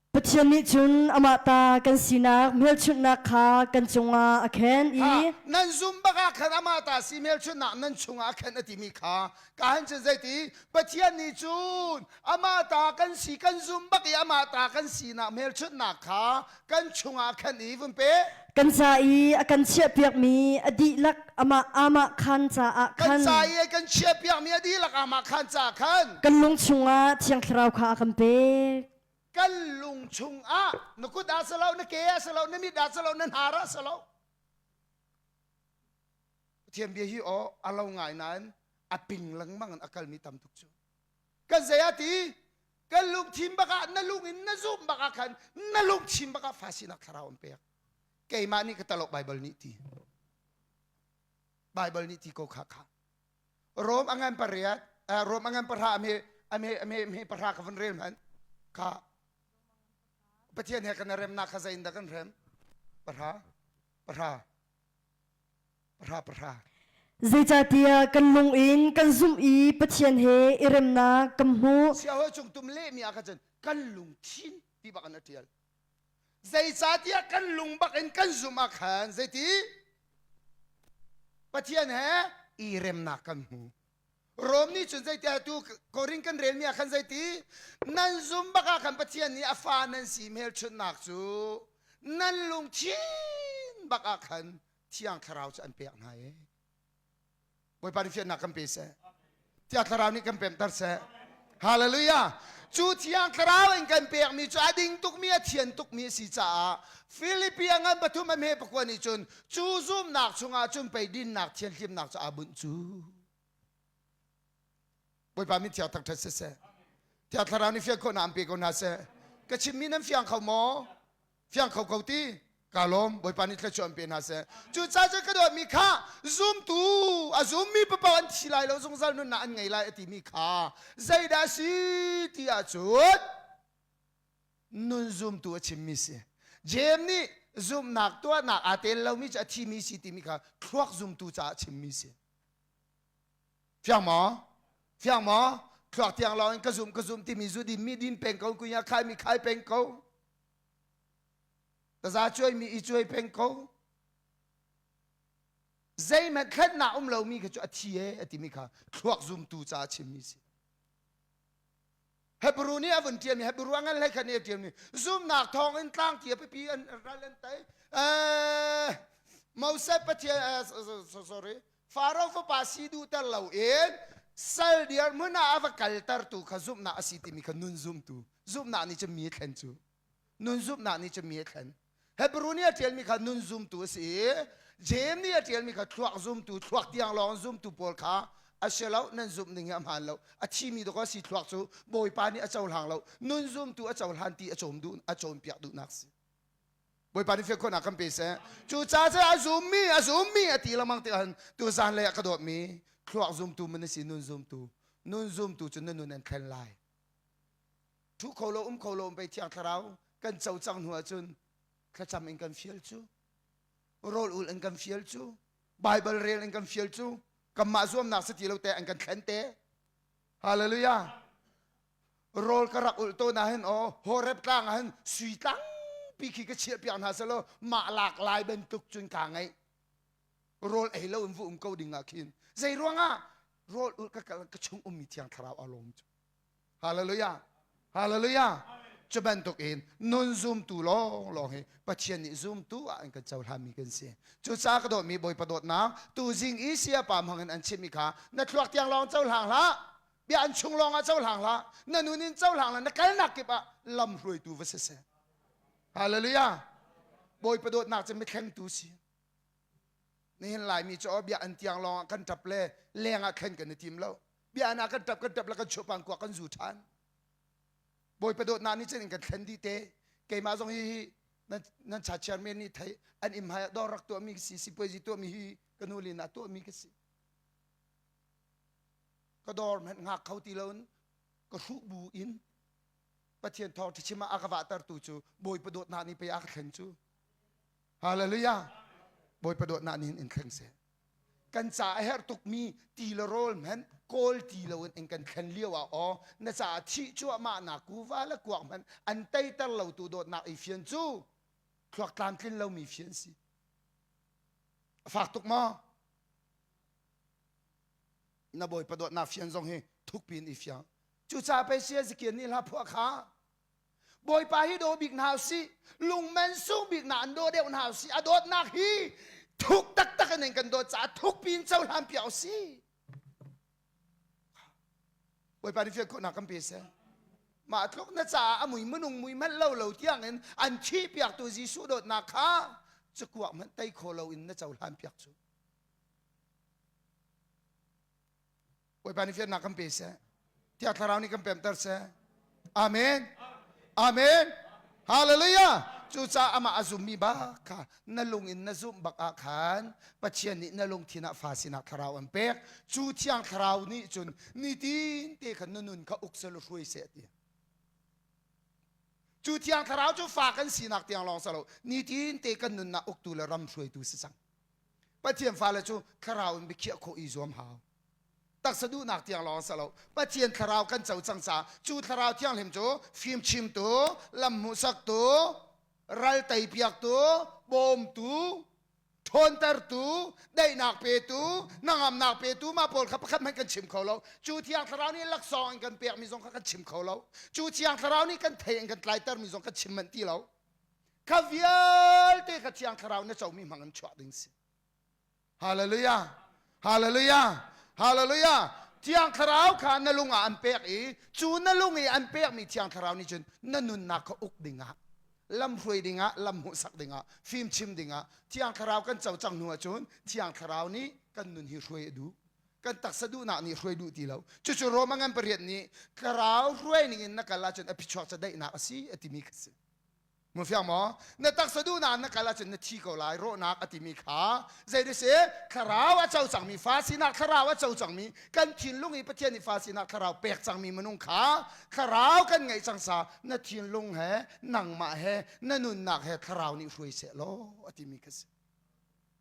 S2: Pathian nih cun amah ta kan sinak hmelchunhnak kha kan cungah a khen i
S1: Nan zum bak ah khan amah ta si hmelchunhnak nan chungah a khen a timi kha ka han cun zeiti Pathian nih cun amah ta kan si kan zum bak i amah ta kan sinak hmelchunhnak kha kan chungah a khen i vun pe
S2: kan ca i a kan chiahpiakmi a dihlak amah amah khan caah
S1: kan
S2: khan
S1: ca i a kan chiahpiakmi a dihlak amah khan caah khan
S2: kan lung chungah Thiang Thlarau kha a kan pek.
S1: Kan lung chungah na kut ah si lo na ke ah si lo na mit ah si lo na hnar ah si lo Pathian bia hi aw a lo ngai nain a ping lengmang in a kalmi tam tuk cu kan zei ah ti kan lungthin bak ah na lung in na zumh bak ah khan na lungthin bak ah fa sinak thlarau an pek keimah nih ka talok Bible nih ti Bible nih ti ko kha kha Rom a ngan pariat Rom a ngan pahra a me a me a me me pahra ka van rel hmanh kha Pathian he kan remnak kha zei in dah kan rem pahra pahra pahra pahra
S2: Zeicahtiah kan lung in kan zumh i Pathian he i remnak kan hmuh.
S1: Siahawi cung tum lehmi ah kha cun kan lungthin ti bak in a ṭial. Zeicahtiah kan lung bak in kan zumh ah khan zeiti Pathian he i remnak kan hmu. Rom nih cun zeitiah tu Korin kan relmi ah khan zeiti nan zum bak ah khan Pathian nih a fa nan si hmelchunhnak cu nan lungthin bak ah khan Thiang Thlarau cu an pek hna i Bawipa nih fiannak kan pe seh. Thiang Thlarau nih kan pemter seh. Hallelujah. Cu Thiang Thlarau in kan pekmi cu a ding tukmi a thian tukmi a si caah Filipi a ngan pathum a hme pakua nih cun cu zumnak chungah cun pei dinnak thianhlimnak cu aa bunh cu. Bawipa min thiang thangṭhat siseh. Thiang Thlarau nih fian khawhnak an pe ko hna seh. Ka chimmi nan fiang kho maw? Fiang kho ko ti? Ka lawm. Bawipa nih thluachuah an pe hna seh. Cucaah cun ka dawtmi kha zumtu a zummi papaoh an thi lai lo zungzal nunnak an ngei lai a timi kha zeidah a si ti ahcun nun zumtu a chimmi si. Jeim nih zumhnak tuahnak aa tel lomi cu a thimi si timi kha thluak zumtu caah a chimmi si. Fiang maw? Fiang maw? Thluak tiang lawng in ka zum ka zum timi zu din mi din peng ko kunya khai mi khai peng ko. Taza cuai mi i cuai peng ko. Zeihmanh thlennak um lomi kha cu a thi e a timi kha thluak zumtu caah chimmi si. Hebrew nih a vun ṭialmi Hebrew a ngan hlei khat nih a ṭialmi zumnak thawng in tlang tia pipi an ral an tei. Moses Pathian sorry Faro fapa si duhter loin sal dirhmun ah a va kaltertu kha zumhnak a si timi kha nun zumtu zumhnak nih cun mi a thlen cu nun zumhnak nih cun mi a thlen Hebrew nih a ṭialmi kha nun zumtu a si i James nih a ṭialmi kha thluak zumtu thluak tiang lawng zumtu pawl kha a si lo nan zumh ning hi a hmaan lo a thimi dawk a si thluak cu Bawipa nih a cohlang lo nun zumtu a cohlan ti a cawm duh a cawnpiak duhnak si Bawipa nih fian khawhnak kan pe seh. Cucaah cun a zummi, a zummi a ti lengmang tikah hin tuzan lei ah ka dawtmi thluak zumtu man na si, nun zumtu. Nun zumtu cu na nun an thlen lai. Thu kho lo, um kho lo, um pei Thiang Thlarau kan co cang hnu ahcun thlacam in kan fial cu, rawl ul in kan fial cu, Bible rel in kan fial cu, kanmah zuamnak si ti lo te an kan thlen te. Hallelujah. Rawl ka rak ulh tawn ah hin aw Horeb tlang ah hin sui tlangpi khi ka chiah piak hna selaw mah lak lai bantuk cun kaa ngaih. Rawl ei lo in vu um ko ding ah khin zei ruangah rawl ulh ka kal ka chung ummi thiang thlarau a lawm cu. Hallelujah. Hallelujah. Cu bantuk in nun zumtu lawng lawng hi Pathian nih zumtu ah an kan cohlanmi kan si. Cucaah ka dawtmi Bawipa dawtnak tuzing i sayapa hmang in an chimmi kha na thluak tiang lawng cohlang hlah. Bia an chung lawng ah cohlang hlah. Na nun in cohlang hlah. Na kalnak kip ah lam hruaitu va si seh. Hallelujah. Bawipa dawtnak cu mithlengtu si. Nihin Laimi cu bia an tiang lawng ah kan ṭap le leng ah thlen kan i tim lo. Bia an ah kan ṭap kan ṭap le kan chuahpan kuak kan zu ṭhan. Bawipa dawtnak nih cun in kan thlen dih te. Keimah zong hi hi nan nan cha chairman nih thei an im hai ah dawr rak tuahmi ka si, sipuaizi tuahmi hi ka nu lin ah tuahmi ka si. Ka dawr hmanh hngak kho ti loin ka hruh bu in Pathian thawngṭha chim ah a ka vahtertu cu Bawipa dawtnak nih pei a ka thlen cu. Hallelujah. Bawipa dawtnak nih in thleng seh. Kan ca a herh tukmi ti le rawl hmanh kawl ti loin in kan thlen lio ah aw na caah thih cuahmah nak kuva le kuak hmanh an teiter lo tu dawtnak i fian cu thluak tlamtlin lomi fian si. A fak tuk maw? Na Bawipa dawtnak fian zong hi thukpi in i fiang. Cucaah pei sia Ezekiel nih hla phuah kha Bawipa hi daw bik hna usih lungmen sung bik na an daw deuh hna usih a dawtnak hi thuk taktak in kan dawt caah thukpi in cohlan piak usih Bawipa nih fian khawhnak kan pe seh mah tluk na caah a mui minung mui hmanh lo lo tiang in an thih piaktu Jesuh dawtnak kha cakuak hmanh tei kho lo in na cohlan piak cu Bawipa nih fiannak kan pe seh. Thiang Thlarau nih kan pemter seh. Amen. Amen. Hallelujah. Cucaah amah a zummi bak kha na lung in na zumh bak ah khan Pathian nih na lungthin ah fa sinak thlarau an pek. Cu Thiang Thlarau nih cun nitin te khan na nun kha uk seh law hruai seh ti. Cu Thiang Thlarau cu fa kan sinak tiang lawng si lo nitin te kan nunnak uktu le ram hruaitu si cang. Pathian fale cu thlarau in biakhiah khawh i zuam hau. Taksa duhnak tiang lawng si lo. Pathian thlarau kan co cang caah cu thlarau thianghlim cu fimchimtu, lam hmuhsaktu, ral teipiaktu, bawmtu, ṭhawntertu, daihnak petu, hnangamnak petu mah pawl kha pakhat hmanh kan chim kho lo. Cu thiang thlarau nih laksawng in kan pekmi zong kha kan chim kho lo. Cu thiang thlarau nih kan thei in kan tlaitermi zong kan chim manh ti lo. Kha vialte kha thiang thlarau na comi hmang in chuah ding si. Hallelujah. Hallelujah. Hallelujah. Thiang Thlarau kha na lung ah an pek i cu na lung i an pekmi Thiang Thlarau nih cun na nunnak kha uk dingah lam hruai dingah lam hmuhsak dingah fimchim dingah Thiang Thlarau kan co cang hnu ahcun Thiang Thlarau nih kan nun hi hruai a duh. Kan taksa duhnak nih hruai duh ti lo. Cucu Roma ngan pariat nih Thlarau hruai ning in na kal ahcun a phichuak ca daihnak a si a timi kha si. Mu fiang maw? Na taksa duhnak na kal ahcun na thi ko lai rawhnak a timi kha zei si thlarau a co cangmi fa sinak thlarau a co cangmi kan thinlung i Pathian nih fa sinak thlarau pek cangmi minung kha thlarau kan ngeih cang sa na thinlung he nangmah he na nunnak he thlarau nih hruai seh law a timi kha si.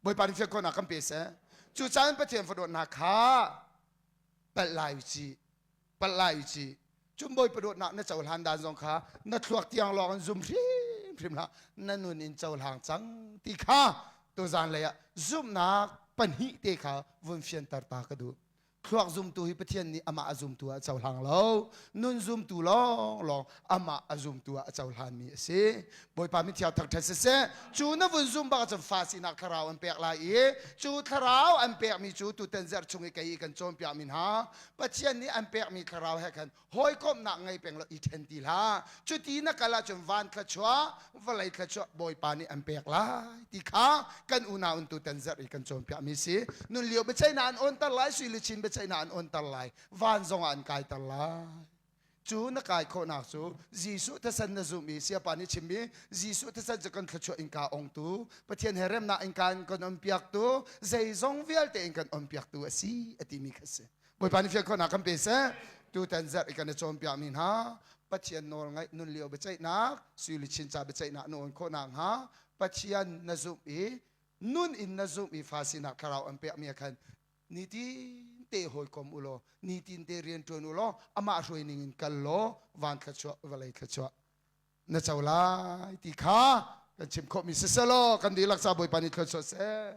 S1: Bawipa nih fian khawhnak kan pe seh. Cucaah Pathian fadawtnak kha palh lai u cih. Palh lai u cih. Cun Bawipa dawtnak na cohlan dan zong kha na thluak tiang lawng in zum hrimhrim hlah. Na nun in cohlang cang ti kha tuzan lei ah zumhnak pahnih te kha vun fianter ta ka duh. Thluak zumtu hi Pathian nih amah a zumtu ah a cohlang lo. Nun zumtu lawnglawng amah a zumtu ah a cohlanmi a si. Bawipa mithiang thangṭhat siseh, cu na vun zum bak ahcun fa sinak thlarau an pek lai i cu thlarau an pekmi cu tutan zarh chung i kei i kan cawnpiakmi hna Pathian nih an pekmi thlarau he khan hawikomhnak ngei peng law i ṭhen ti hlah. Cuti na kal ahcun van thluachuah, vawlei thluachuah Bawipa nih an pek lai ti kha kan unau in tutan zarh i kan cawnpiakmi si. Nun lio biaceihnak an awnter lai, sui luchin biaceihnak an awnter lai, van zongah an kaiter lai. Cu na kai khawhnak cu Jesuh thisen na zumh i Siapa nih chimmi Jesuh thisen cu kan thluachuah innka ongtu, Pathian he remnak innka in kan onpiaktu, zeizong vialte in kan onpiaktu a si a timi kha si. Bawipa nih fian khawhnak kan pe seh. Tutan zarh i kan i cawnpiakmi hna Pathian nawl ngaih nun lio biaceihnak, sui luchin ca biaceihnak na awn khawh nakhnga Pathian na zumh i nun in na zumh i fa sinak thlarau an pekmi ah khan nitin te hawikom u law nitin te rian ṭuan u law amah hruai ning in kal law van thluachuah vawlei thluachuah na co lai ti kha kan chim khawhmi siseh law kan dihlak ca Bawipa nih thluachuah seh.